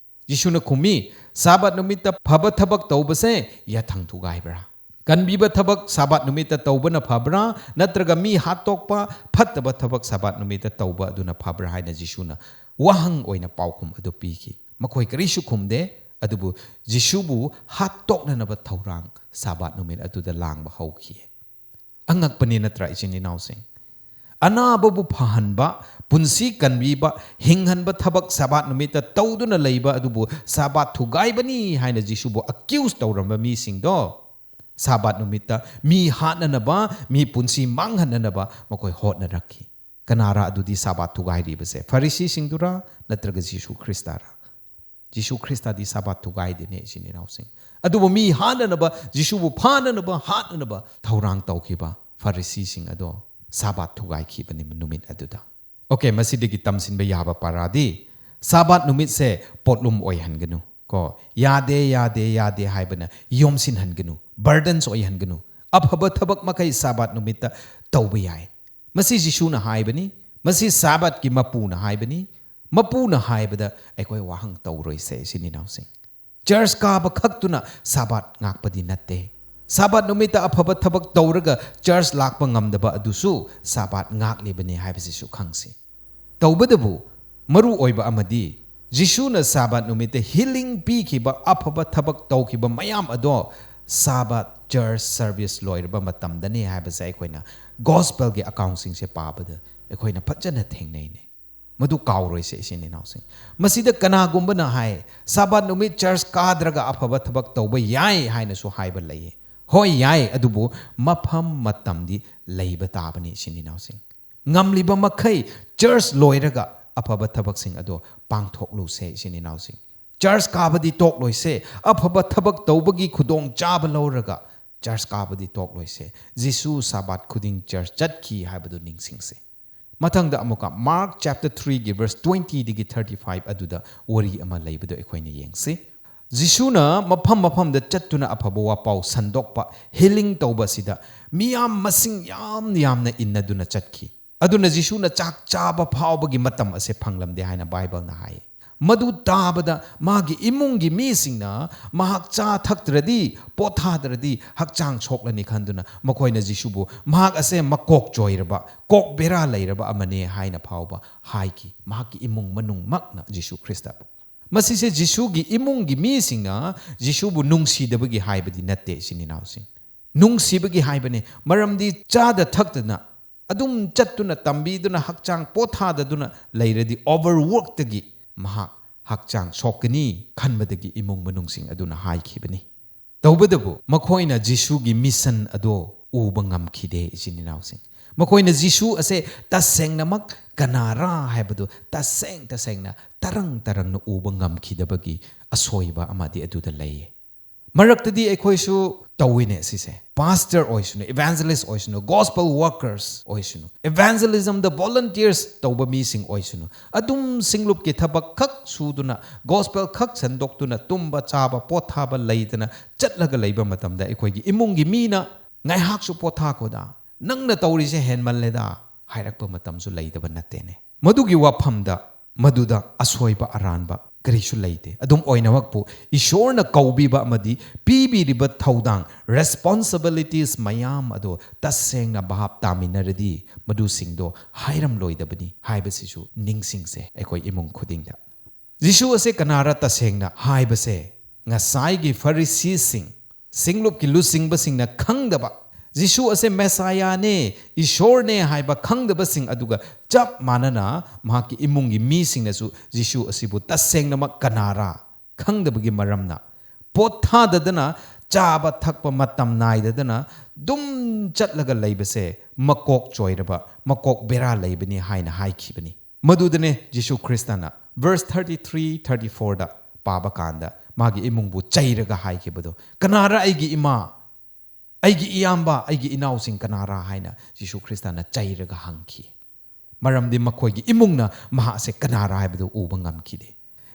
ꯖꯤꯁꯨꯅ ꯈꯨꯝꯃꯤ, "ꯁꯥꯕꯥꯠ ꯅꯨꯃꯤꯠꯇ ꯐꯕ ꯊꯕꯛ ꯇꯧꯕꯁꯦ ꯌꯥꯊꯪ ꯊꯨꯒꯥꯏꯕ꯭ꯔꯥ? ꯀꯟꯕꯤꯕ ꯊꯕꯛ ꯁꯥꯕꯥꯠ ꯅꯨꯃꯤꯠꯇ ꯇꯧꯕꯅ ꯐꯕ꯭ꯔꯥ? ꯅꯠꯇ꯭ꯔꯒ ꯃꯤ ꯍꯥꯠꯇꯣꯛꯄ, ꯐꯠꯇꯕ ꯊꯕꯛ ꯁꯥꯕꯥꯠ ꯅꯨꯃꯤꯠꯇ ꯇꯧꯕ ꯑꯗꯨꯅ ꯐꯕ꯭ꯔꯥ?" ꯍꯥꯏꯅ ꯖꯤꯁꯨꯅ ꯋꯥꯍꯪ ꯑꯣꯏꯅ ꯄꯥꯎꯈꯨꯝ ꯑꯗꯨ ꯄꯤꯈꯤ꯫ ꯃꯈꯣꯏ ꯀꯔꯤꯁꯨ ꯈꯨꯝꯗꯦ, ꯑꯗꯨꯕꯨ ꯖꯤꯁꯨꯕꯨ ꯍꯥꯠꯇꯣꯛꯅꯅꯕ ꯊꯧꯔꯥꯡ ꯁꯥꯕꯥꯠ ꯅꯨꯃꯤꯠ ꯑꯗꯨꯗ ꯂꯥꯡꯕ ꯍꯧꯈꯤ꯫ ꯑꯉꯛꯄꯅꯤ ꯅꯠꯇ꯭ꯔꯥ, ꯏꯆꯤꯟ ꯏꯅꯥꯎꯁꯤꯡ? ꯑꯅꯥꯕꯕꯨ ꯐꯍꯟꯕ, ꯄꯨꯟꯁꯤ ꯀꯟꯕꯤꯕ, ꯍꯤꯡꯍꯟꯕ ꯊꯕꯛ ꯁꯥꯕꯥꯠ ꯅꯨꯃꯤꯠꯇ ꯇꯧꯗꯨꯅ ꯂꯩꯕ ꯑꯗꯨꯕꯨ ꯁꯥꯕꯥꯠ ꯊꯨꯒꯥꯏꯕꯅꯤ ꯍꯥꯏꯅ ꯖꯤꯁꯨꯕꯨ accuse ꯇꯧꯔꯝꯕ ꯃꯤꯁꯤꯡꯗꯣ, ꯁꯥꯕꯥꯠ ꯅꯨꯃꯤꯠꯇ ꯃꯤ ꯍꯥꯠꯅꯅꯕ, ꯃꯤ ꯄꯨꯟꯁꯤ ꯃꯥꯡꯍꯟꯅꯅꯕ ꯃꯈꯣꯏ ꯍꯣꯠꯅꯔꯛꯈꯤ꯫ ꯀꯅꯥꯔ ꯑꯗꯨꯗꯤ ꯁꯥꯕꯥꯠ ꯊꯨꯒꯥꯏꯔꯤꯕꯁꯦ? ꯐꯔꯤꯁꯤꯁꯤꯡꯗꯨꯔꯥ, ꯅꯠꯇ꯭ꯔꯒ ꯖꯤꯁꯨ ꯈ꯭ꯔꯤꯁꯇꯔꯥ? ꯖꯤꯁꯨ ꯈ꯭ꯔꯤꯁꯇꯗꯤ ꯁꯥꯕꯥꯠ ꯊꯨꯒꯥꯏꯗꯦꯅꯦ, ꯏꯆꯤꯟ ꯏꯅꯥꯎꯁꯤꯡ꯫ ꯑꯗꯨꯕꯨ ꯃꯤ ꯍꯥꯠꯅꯅꯕ, ꯖꯤꯁꯨꯕꯨ ꯐꯥꯅꯅꯕ, ꯍꯥꯠꯅꯅꯕ ꯊꯧꯔꯥꯡ ꯇꯧꯈꯤꯕ ꯐꯔꯤꯁꯤꯁꯤꯡ ꯑꯗꯣ ꯁꯥꯕꯥꯠ ꯊꯨꯒꯥꯏꯈꯤꯕꯅꯤ ꯅꯨꯃꯤꯠ ꯑꯗꯨꯗ꯫ ꯑꯣꯀꯦ, ꯃꯁꯤꯗꯒꯤ ꯇꯝꯁꯤꯟꯕ ꯌꯥꯕ ꯄꯥꯔꯥꯗꯤ, ꯁꯥꯕꯥꯠ ꯅꯨꯃꯤꯠꯁꯦ ꯄꯣꯠꯂꯨꯝ ꯑꯣꯏꯍꯟꯒꯅꯨ ꯀꯣ꯫ ꯌꯥꯗꯦ, ꯌꯥꯗꯦ, ꯌꯥꯗꯦ ꯍꯥꯏꯕꯅ ꯌꯣꯝꯁꯤꯟꯍꯟꯒꯅꯨ, burdens ꯑꯣꯏꯍꯟꯒꯅꯨ꯫ ꯑꯐꯕ ꯊꯕꯛ ꯃꯈꯩ ꯁꯥꯕꯥꯠ ꯅꯨꯃꯤꯠꯇ ꯇꯧꯕ ꯌꯥꯏ꯫ ꯃꯁꯤ ꯖꯤꯁꯨꯅ ꯍꯥꯏꯕꯅꯤ, ꯃꯁꯤ ꯁꯥꯕꯥꯠꯀꯤ ꯃꯄꯨꯅ ꯍꯥꯏꯕꯅꯤ꯫ ꯃꯄꯨꯅ ꯍꯥꯏꯕꯗ ꯑꯩꯈꯣꯏ ꯋꯥꯍꯪ ꯇꯧꯔꯣꯏꯁꯦ, ꯏꯆꯤꯟ ꯏꯅꯥꯎꯁꯤꯡ꯫ ꯆꯔꯆ ꯀꯥꯕ ꯈꯛꯇꯨꯅ ꯁꯥꯕꯥꯠ ꯉꯥꯛꯄꯗꯤ ꯅꯠꯇꯦ꯫ ꯁꯥꯕꯥꯠ ꯅꯨꯃꯤꯠꯇ ꯑꯐꯕ ꯊꯕꯛ ꯇꯧꯔꯒ ꯆꯔꯆ ꯂꯥꯛꯄ ꯉꯝꯗꯕ ꯑꯗꯨꯁꯨ ꯁꯥꯕꯥꯠ ꯉꯥꯛꯂꯤꯕꯅꯤ ꯍꯥꯏꯕꯁꯤꯁꯨ ꯈꯪꯁꯤ꯫ ꯇꯧꯕꯇꯕꯨ ꯃꯔꯨ ꯑꯣꯏꯕ ꯑꯃꯗꯤ, ꯖꯤꯁꯨꯅ ꯁꯥꯕꯥꯠ ꯅꯨꯃꯤꯠꯇ ꯍꯤꯂꯤꯡ ꯄꯤꯈꯤꯕ, ꯑꯐꯕ ꯊꯕꯛ ꯇꯧꯈꯤꯕ ꯃꯌꯥꯝ ꯑꯗꯣ ꯁꯥꯕꯥꯠ ꯆꯔꯆ ꯁꯔꯚꯤꯁ ꯂꯣꯏꯔꯕ ꯃꯇꯝꯗꯅꯤ ꯍꯥꯏꯕꯁꯦ ꯑꯩꯈꯣꯏꯅ ꯒꯣꯁꯄꯦꯜꯒꯤ ꯑꯦꯀꯥꯎꯟꯁꯤꯡꯁꯦ ꯄꯥꯕꯗ ꯑꯩꯈꯣꯏꯅ ꯐꯖꯅ ꯊꯦꯡꯅꯩꯅꯦ꯫ ꯃꯗꯨ ꯀꯥꯎꯔꯣꯏꯁꯦ, ꯏꯆꯤꯟ ꯏꯅꯥꯎꯁꯤꯡ꯫ ꯃꯁꯤꯗ ꯀꯅꯥꯒꯨꯝꯕꯅ ꯍꯥꯏ, "ꯁꯥꯕꯥꯠ ꯅꯨꯃꯤꯠ ꯆꯔꯆ ꯀꯥꯗ꯭ꯔꯒ ꯑꯐꯕ ꯊꯕꯛ ꯇꯧꯕ ꯌꯥꯏ" ꯍꯥꯏꯅꯁꯨ ꯍꯥꯏꯕ ꯂꯩꯌꯦ꯫ ꯍꯣꯏ, ꯌꯥꯏ, ꯑꯗꯨꯕꯨ ꯃꯐꯝ ꯃꯇꯝꯗꯤ ꯂꯩꯕ ꯇꯥꯕꯅꯤ, ꯏꯆꯤꯟ ꯏꯅꯥꯎꯁꯤꯡ꯫ ꯉꯝꯂꯤꯕ ꯃꯈꯩ ꯆꯔꯆ ꯂꯣꯏꯔꯒ ꯑꯐꯕ ꯊꯕꯛꯁꯤꯡ ꯑꯗꯣ ꯄꯥꯡꯊꯣꯛꯂꯨꯁꯦ, ꯏꯆꯤꯟ ꯏꯅꯥꯎꯁꯤꯡ꯫ ꯆꯔꯆ ꯀꯥꯕꯗꯤ ꯇꯣꯛꯂꯣꯏꯁꯦ꯫ ꯑꯐꯕ ꯊꯕꯛ ꯇꯧꯕꯒꯤ ꯈꯨꯗꯣꯡꯆꯥꯕ ꯂꯧꯔꯒ ꯆꯔꯆ ꯀꯥꯕꯗꯤ ꯇꯣꯛꯂꯣꯏꯁꯦ꯫ ꯖꯤꯁꯨ ꯁꯥꯕꯥꯠ ꯈꯨꯗꯤꯡ ꯆꯔꯆ ꯆꯠꯈꯤ ꯍꯥꯏꯕꯗꯨ ꯅꯤꯡꯁꯤꯡꯁꯦ꯫ ꯃꯊꯪꯗ ꯑꯃꯨꯛꯀ Mark chapter threeꯒꯤ verse twentyꯗꯒꯤ thirty five ꯑꯗꯨꯗ ꯋꯥꯔꯤ ꯑꯃ ꯂꯩꯕꯗꯨ ꯑꯩꯈꯣꯏꯅ ꯌꯦꯡꯁꯤ꯫ ꯖꯤꯁꯨꯅ ꯃꯐꯝ ꯃꯐꯝꯗ ꯆꯠꯇꯨꯅ ꯑꯐꯕ ꯋꯥꯄꯥꯎ ꯁꯟꯗꯣꯛꯄ, ꯍꯤꯂꯤꯡ ꯇꯧꯕ ꯑꯁꯤꯗ ꯃꯤꯌꯥꯝ ꯃꯁꯤꯡ ꯌꯥꯝ ꯌꯥꯝꯅ ꯏꯟꯅꯗꯨꯅ ꯆꯠꯈꯤ꯫ ꯑꯗꯨꯅ ꯖꯤꯁꯨꯅ ꯆꯥꯛ ꯆꯥꯕ ꯐꯥꯎꯕꯒꯤ ꯃꯇꯝ ꯑꯁꯦ ꯐꯪꯂꯝꯗꯦ ꯍꯥꯏꯅ ꯕꯥꯏꯕꯜꯅ ꯍꯥꯏ꯫ ꯃꯗꯨ ꯇꯥꯕꯗ ꯃꯥꯒꯤ ꯏꯃꯨꯡꯒꯤ ꯃꯤꯁꯤꯡꯅ ꯃꯍꯥꯛ ꯆꯥ ꯊꯛꯇ꯭ꯔꯗꯤ, ꯄꯣꯊꯥꯗ꯭ꯔꯗꯤ ꯍꯛꯆꯥꯡ ꯁꯣꯛꯂꯅꯤ ꯈꯟꯗꯨꯅ ꯃꯈꯣꯏꯅ ꯖꯤꯁꯨꯕꯨ ꯃꯍꯥꯛ ꯑꯁꯦ ꯃꯀꯣꯛ ꯆꯣꯏꯔꯕ, ꯀꯣꯛ ꯕꯦꯔꯥ ꯂꯩꯔꯕ ꯑꯃꯅꯦ ꯍꯥꯏꯅ ꯐꯥꯎꯕ ꯍꯥꯏꯈꯤ, ꯃꯍꯥꯛꯀꯤ ꯏꯃꯨꯡ ꯃꯅꯨꯡꯃꯛꯅ ꯖꯤꯁꯨ ꯈ꯭ꯔꯤꯁꯇꯕꯨ꯫ ꯃꯁꯤꯁꯦ ꯖꯤꯁꯨꯒꯤ ꯏꯃꯨꯡꯒꯤ ꯃꯤꯁꯤꯡꯅ ꯖꯤꯁꯨꯕꯨ ꯅꯨꯡꯁꯤꯗꯕꯒꯤ ꯍꯥꯏꯕꯗꯤ ꯅꯠꯇꯦ, ꯏꯆꯤꯟ ꯏꯅꯥꯎꯁꯤꯡ꯫ ꯅꯨꯡꯁꯤꯕꯒꯤ ꯍꯥꯏꯕꯅꯤ, ꯃꯔꯝꯗꯤ ꯆꯥꯗ ꯊꯛꯇꯅ ꯑꯗꯨꯝ ꯆꯠꯇꯨꯅ, ꯇꯝꯕꯤꯗꯨꯅ, ꯍꯛꯆꯥꯡ ꯄꯣꯊꯥꯗꯗꯨꯅ ꯂꯩꯔꯗꯤ, ꯑꯣꯚꯔꯋꯔꯛꯇꯒꯤ ꯃꯍꯥꯛ ꯍꯛꯆꯥꯡ ꯁꯣꯛꯀꯅꯤ ꯈꯟꯕꯗꯒꯤ ꯏꯃꯨꯡ ꯃꯅꯨꯡꯁꯤꯡ ꯑꯗꯨꯅ ꯍꯥꯏꯈꯤꯕꯅꯤ꯫ ꯇꯧꯕꯇꯕꯨ ꯃꯈꯣꯏꯅ ꯖꯤꯁꯨꯒꯤ ꯃꯤꯁꯟ ꯑꯗꯣ ꯎꯕ ꯉꯝꯈꯤꯗꯦ, ꯏꯆꯤꯟ ꯏꯅꯥꯎꯁꯤꯡ꯫ ꯃꯈꯣꯏꯅ ꯖꯤꯁꯨ ꯑꯁꯦ ꯇꯁꯦꯡꯅꯃꯛ ꯀꯅꯥꯔꯥ ꯍꯥꯏꯕꯗꯨ ꯇꯁꯦꯡ ꯇꯁꯦꯡꯅ ꯇꯔꯪ ꯇꯔꯪꯅ ꯎꯕ ꯉꯝꯈꯤꯗꯕꯒꯤ ꯑꯁꯣꯏꯕ ꯑꯃꯗꯤ ꯑꯗꯨꯗ ꯂꯩꯌꯦ꯫ ꯃꯔꯛꯇꯗꯤ ꯑꯩꯈꯣꯏꯁꯨ ꯇꯧꯏꯅꯦ ꯁꯤꯁꯦ꯫ ꯄꯥꯁꯇꯔ ꯑꯣꯏꯁꯅꯨ, ꯏꯚꯥꯟꯖꯦꯂꯤꯁ ꯑꯣꯏꯁꯅꯨ, ꯒꯣꯁꯄꯦꯜ ꯋꯥꯔꯀꯔꯁ ꯑꯣꯏꯁꯅꯨ, ꯏꯚꯥꯟꯖꯦꯂꯤꯖꯝꯗ ꯚꯣꯂꯟꯇꯤꯌꯔꯁ ꯇꯧꯕ ꯃꯤꯁꯤꯡ ꯑꯣꯏꯁꯅꯨ, ꯑꯗꯨꯝ ꯁꯤꯡꯂꯨꯞꯀꯤ ꯊꯕꯛ ꯈꯛ ꯁꯨꯗꯨꯅ, ꯒꯣꯁꯄꯦꯜ ꯈꯛ ꯁꯟꯗꯣꯛꯇꯨꯅ, ꯇꯨꯝꯕ ꯆꯥꯕ ꯄꯣꯊꯥꯕ ꯂꯩꯇꯅ ꯆꯠꯂꯒ ꯂꯩꯕ ꯃꯇꯝꯗ, ꯑꯩꯈꯣꯏꯒꯤ ꯏꯃꯨꯡꯒꯤ ꯃꯤꯅ "ꯉꯥꯏꯍꯥꯛꯁꯨ ꯄꯣꯊꯥꯈꯣꯗ, ꯅꯪꯅ ꯇꯧꯔꯤꯁꯦ ꯍꯦꯟꯃꯜꯂꯦꯗ" ꯍꯥꯏꯔꯛꯄ ꯃꯇꯝꯁꯨ ꯂꯩꯇꯕ ꯅꯠꯇꯦꯅꯦ꯫ ꯃꯗꯨꯒꯤ ꯋꯥꯐꯝꯗ ꯃꯗꯨꯗ ꯑꯁꯣꯏꯕ ꯑꯔꯥꯟꯕ ꯀꯔꯤꯁꯨ ꯂꯩꯇꯦ꯫ ꯑꯗꯨꯝ ꯑꯣꯏꯅꯃꯛꯄꯨ ꯏꯁꯣꯔꯅ ꯀꯧꯕꯤꯕ ꯑꯃꯗꯤ ꯄꯤꯕꯤꯔꯤꯕ ꯊꯧꯗꯥꯡ, ꯔꯦꯁꯄꯣꯟꯁꯤꯕꯤꯂꯤꯇꯤꯁ ꯃꯌꯥꯝ ꯑꯗꯣ ꯇꯁꯦꯡꯅ ꯚꯥꯞ ꯇꯥꯃꯤꯟꯅꯔꯗꯤ ꯃꯗꯨꯁꯤꯡꯗꯣ ꯍꯥꯏꯔꯝꯂꯣꯏꯗꯕꯅꯤ ꯍꯥꯏꯕꯁꯤꯁꯨ ꯅꯤꯡꯁꯤꯡꯁꯦ ꯑꯩꯈꯣꯏ ꯏꯃꯨꯡ ꯈꯨꯗꯤꯡꯗ꯫ ꯖꯤꯁꯨ ꯑꯁꯦ ꯀꯅꯥꯔ ꯇꯁꯦꯡꯅ ꯍꯥꯏꯕꯁꯦ ꯉꯁꯥꯏꯒꯤ ꯐꯔꯤꯁꯤꯁꯤꯡ, ꯁꯤꯡꯂꯨꯞꯀꯤ ꯂꯨꯆꯤꯡꯕꯁꯤꯡꯅ ꯈꯪꯗꯕ, ꯖꯤꯁꯨ ꯑꯁꯦ ꯃꯦꯁꯥꯌꯥꯅꯦ, ꯏꯁꯣꯔꯅꯦ ꯍꯥꯏꯕ ꯈꯪꯗꯕꯁꯤꯡ ꯑꯗꯨꯒ ꯆꯞ ꯃꯥꯟꯅꯅ ꯃꯍꯥꯛꯀꯤ ꯏꯃꯨꯡꯒꯤ ꯃꯤꯁꯤꯡꯅꯁꯨ ꯖꯤꯁꯨ ꯑꯁꯤꯕꯨ ꯇꯁꯦꯡꯅꯃꯛ ꯀꯅꯥꯔꯥ ꯈꯪꯗꯕꯒꯤ ꯃꯔꯝꯅ ꯄꯣꯠ ꯊꯥꯗꯗꯅ ꯆꯥꯕ ꯊꯛꯄ ꯃꯇꯝ ꯅꯥꯏꯗꯗꯅ ꯑꯗꯨꯝ ꯆꯠꯂꯒ ꯂꯩꯕꯁꯦ ꯃꯀꯣꯛ ꯆꯣꯏꯔꯕ, ꯃꯀꯣꯛ ꯕꯦꯔꯥ ꯂꯩꯕꯅꯤ ꯍꯥꯏꯅ ꯍꯥꯏꯈꯤꯕꯅꯤ꯫ ꯃꯗꯨꯗꯅꯦ ꯖꯤꯁꯨ ꯈ꯭ꯔꯤꯁꯇꯅ verse thirty three, thirty fourꯗ ꯄꯥꯕ ꯀꯥꯟꯗ ꯃꯥꯒꯤ ꯏꯃꯨꯡꯕꯨ ꯆꯩꯔꯒ ꯍꯥꯏꯈꯤꯕꯗꯣ, "ꯀꯅꯥꯔ ꯑꯩꯒꯤ ꯏꯃꯥ, ꯑꯩꯒꯤ ꯏꯌꯥꯝꯕ, ꯑꯩꯒꯤ ꯏꯅꯥꯎꯁꯤꯡ ꯀꯅꯥꯔ?" ꯍꯥꯏꯅ ꯖꯤꯁꯨ ꯈ꯭ꯔꯤꯁꯇꯅ ꯆꯩꯔꯒ ꯍꯪꯈꯤ꯫ ꯃꯔꯝꯗꯤ ꯃꯈꯣꯏꯒꯤ ꯏꯃꯨꯡꯅ ꯃꯍꯥꯛꯁꯦ ꯀꯅꯥꯔ ꯍꯥꯏꯕꯗꯨ ꯎꯕ ꯉꯝꯈꯤꯗꯦ꯫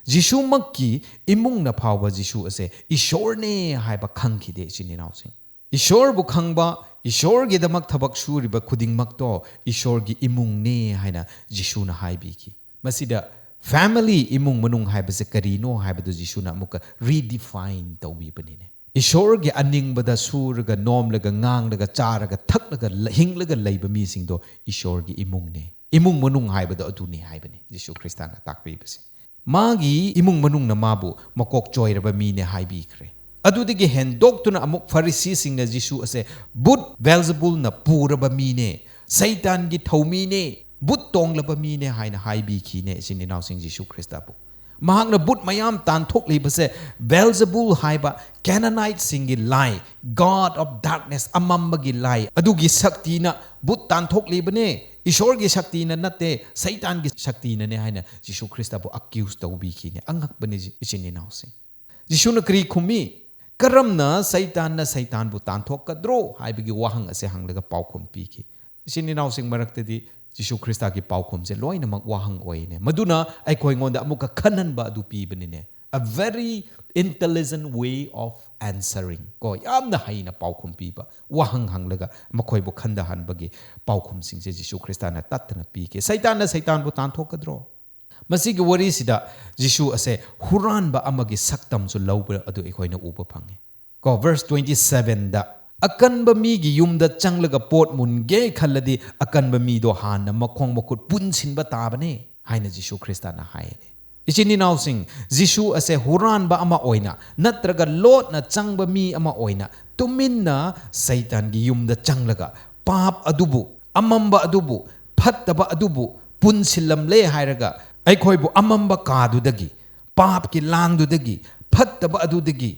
ꯖꯤꯁꯨꯃꯛꯀꯤ ꯏꯃꯨꯡꯅ ꯐꯥꯎꯕ ꯖꯤꯁꯨ ꯑꯁꯦ ꯏꯁꯣꯔꯅꯦ ꯍꯥꯏꯕ ꯈꯪꯈꯤꯗꯦ, ꯏꯆꯤꯟ ꯏꯅꯥꯎꯁꯤꯡ꯫ ꯏꯁꯣꯔꯕꯨ ꯈꯪꯕ, ꯏꯁꯣꯔꯒꯤꯗꯃꯛ ꯊꯕꯛ ꯁꯨꯔꯤꯕ ꯈꯨꯗꯤꯡꯃꯛꯇꯣ ꯏꯁꯣꯔꯒꯤ ꯏꯃꯨꯡꯅꯦ ꯍꯥꯏꯅ ꯖꯤꯁꯨꯅ ꯍꯥꯏꯕꯤꯈꯤ꯫ ꯃꯁꯤꯗ ꯐꯦꯃꯤꯂꯤ, ꯏꯃꯨꯡ ꯃꯅꯨꯡ ꯍꯥꯏꯕꯁꯦ ꯀꯔꯤꯅꯣ ꯍꯥꯏꯕꯗꯨ ꯖꯤꯁꯨꯅ ꯑꯃꯨꯛꯀ ꯔꯤꯗꯤꯐꯥꯏꯟ ꯇꯧꯕꯤꯕꯅꯤꯅꯦ꯫ ꯏꯁꯣꯔꯒꯤ ꯑꯅꯤꯡꯕꯗ ꯁꯨꯔꯒ, ꯅꯣꯝꯂꯒ, ꯉꯥꯡꯂꯒ, ꯆꯥꯔꯒ, ꯊꯛꯂꯒ, ꯍꯤꯡꯂꯒ ꯂꯩꯕ ꯃꯤꯁꯤꯡꯗꯣ ꯏꯁꯣꯔꯒꯤ ꯏꯃꯨꯡꯅꯦ꯫ ꯏꯃꯨꯡ ꯃꯅꯨꯡ ꯍꯥꯏꯕꯗꯣ ꯑꯗꯨꯅꯤ ꯍꯥꯏꯕꯅꯤ ꯖꯤꯁꯨ ꯈ꯭ꯔꯤꯁꯇꯅ ꯇꯥꯛꯄꯤꯕꯁꯦ꯫ ꯃꯥꯒꯤ ꯏꯃꯨꯡ ꯃꯅꯨꯡꯅ ꯃꯥꯕꯨ ꯃꯀꯣꯛ ꯆꯣꯏꯔꯕ ꯃꯤꯅꯦ ꯍꯥꯏꯕꯤꯈ꯭ꯔꯦ꯫ ꯑꯗꯨꯗꯒꯤ ꯍꯦꯟꯗꯣꯛꯇꯨꯅ ꯑꯃꯨꯛ ꯐꯔꯤꯁꯤꯁꯤꯡꯅ ꯖꯤꯁꯨ ꯑꯁꯦ ꯕꯨꯠ ꯕꯦꯜꯖꯕꯨꯜꯅ ꯄꯨꯔꯕ ꯃꯤꯅꯦ, ꯁꯩꯇꯥꯟꯒꯤ ꯊꯧꯃꯤꯅꯦ, ꯕꯨꯠ ꯇꯣꯡꯂꯕ ꯃꯤꯅꯦ ꯍꯥꯏꯅ ꯍꯥꯏꯕꯤꯈꯤꯅꯦ, ꯏꯆꯤꯟ ꯏꯅꯥꯎꯁꯤꯡ, ꯖꯤꯁꯨ ꯈ꯭ꯔꯤꯁꯇꯕꯨ꯫ ꯃꯍꯥꯛꯅ ꯕꯨꯠ ꯃꯌꯥꯝ ꯇꯥꯟꯊꯣꯛꯂꯤꯕꯁꯦ ꯕꯦꯜꯖꯕꯨꯜ ꯍꯥꯏꯕ ꯀꯦꯅꯥꯅꯥꯏꯠꯁꯤꯡꯒꯤ ꯂꯥꯏ, God of darkness, ꯑꯃꯝꯕꯒꯤ ꯂꯥꯏ, ꯑꯗꯨꯒꯤ ꯁꯛꯇꯤꯅ ꯕꯨꯠ ꯇꯥꯟꯊꯣꯛꯂꯤꯕꯅꯦ, ꯏꯁꯣꯔꯒꯤ ꯁꯛꯇꯤꯅ ꯅꯠꯇꯦ, ꯁꯩꯇꯥꯟꯒꯤ ꯁꯛꯇꯤꯅꯅꯦ ꯍꯥꯏꯅ ꯖꯤꯁꯨ ꯈ꯭ꯔꯤꯁꯇꯕꯨ ꯑꯀ꯭ꯌꯨꯁ ꯇꯧꯕꯤꯈꯤꯅꯦ꯫ ꯑꯉꯛꯄꯅꯤ, ꯏꯆꯤꯟ ꯏꯅꯥꯎꯁꯤꯡ꯫ ꯖꯤꯁꯨꯅ ꯀꯔꯤ ꯈꯨꯝꯃꯤ? ꯀꯔꯝꯅ ꯁꯩꯇꯥꯟꯅ ꯁꯩꯇꯥꯟꯕꯨ ꯇꯥꯟꯊꯣꯛꯀꯗ꯭ꯔꯣ ꯍꯥꯏꯕꯒꯤ ꯋꯥꯍꯪ ꯑꯁꯦ ꯍꯪꯂꯒ ꯄꯥꯎꯈꯨꯝ ꯄꯤꯈꯤ꯫ ꯏꯆꯤꯟ ꯏꯅꯥꯎꯁꯤꯡ ꯃꯔꯛꯇꯗꯤ ꯖꯤꯁꯨ ꯈ꯭ꯔꯤꯁꯇꯒꯤ ꯄꯥꯎꯈꯨꯝꯁꯦ ꯂꯣꯏꯅꯃꯛ ꯋꯥꯍꯪ ꯑꯣꯏꯅꯦ꯫ ꯃꯗꯨꯅ ꯑꯩꯈꯣꯏꯉꯣꯟꯗ ꯑꯃꯨꯛꯀ ꯈꯟꯍꯟꯕ ꯑꯗꯨ ꯄꯤꯕꯅꯤꯅꯦ꯫ A very intelligent way of answering. ꯀꯣ, ꯌꯥꯝꯅ ꯍꯩꯅ ꯄꯥꯎꯈꯨꯝ ꯄꯤꯕ, ꯋꯥꯍꯪ ꯍꯪꯂꯒ ꯃꯈꯣꯏꯕꯨ ꯈꯟꯊꯍꯟꯕꯒꯤ ꯄꯥꯎꯈꯨꯝꯁꯤꯡꯁꯦ ꯖꯤꯁꯨ ꯈ꯭ꯔꯤꯁꯇꯅ ꯇꯠꯇꯅ ꯄꯤꯈꯤ꯫ ꯁꯩꯇꯥꯟꯅ ꯁꯩꯇꯥꯟꯕꯨ ꯇꯥꯟꯊꯣꯛꯀꯗ꯭ꯔꯣ? ꯃꯁꯤꯒꯤ ꯋꯥꯔꯤꯁꯤꯗ ꯖꯤꯁꯨ ꯑꯁꯦ ꯍꯨꯔꯥꯟꯕ ꯑꯃꯒꯤ ꯁꯛꯇꯝꯁꯨ ꯂꯧꯕ ꯑꯗꯨ ꯑꯩꯈꯣꯏꯅ ꯎꯕ ꯐꯪꯉꯤ꯫ ꯀꯣ, verse twenty sevenꯗ, "ꯑꯀꯟꯕ ꯃꯤꯒꯤ ꯌꯨꯝꯗ ꯆꯪꯂꯒ ꯄꯣꯠ ꯃꯨꯟꯒꯦ ꯈꯜꯂꯗꯤ, ꯑꯀꯟꯕ ꯃꯤꯗꯣ ꯍꯥꯟꯅ ꯃꯈꯣꯡ ꯃꯈꯨꯠ ꯄꯨꯟꯁꯤꯟꯕ ꯇꯥꯕꯅꯦ" ꯍꯥꯏꯅ ꯖꯤꯁꯨ ꯈ꯭ꯔꯤꯁꯇꯅ ꯍꯥꯏꯅꯦ꯫ ꯏꯆꯤꯟ ꯏꯅꯥꯎꯁꯤꯡ, ꯖꯤꯁꯨ ꯑꯁꯦ ꯍꯨꯔꯥꯟꯕ ꯑꯃ ꯑꯣꯏꯅ ꯅꯠꯇ꯭ꯔꯒ ꯂꯣꯠꯅ ꯆꯪꯕ ꯃꯤ ꯑꯃ ꯑꯣꯏꯅ ꯇꯨꯃꯤꯟꯅ ꯁꯩꯇꯥꯟꯒꯤ ꯌꯨꯝꯗ ꯆꯪꯂꯒ ꯄꯥꯞ ꯑꯗꯨꯕꯨ, ꯑꯃꯝꯕ ꯑꯗꯨꯕꯨ, ꯐꯠꯇꯕ ꯑꯗꯨꯕꯨ ꯄꯨꯟꯁꯤꯜꯂꯝꯂꯦ ꯍꯥꯏꯔꯒ ꯑꯩꯈꯣꯏꯕꯨ ꯑꯃꯝꯕ ꯀꯥꯗꯨꯗꯒꯤ, ꯄꯥꯞꯀꯤ ꯂꯥꯡꯗꯨꯗꯒꯤ, ꯐꯠꯇꯕ ꯑꯗꯨꯗꯒꯤ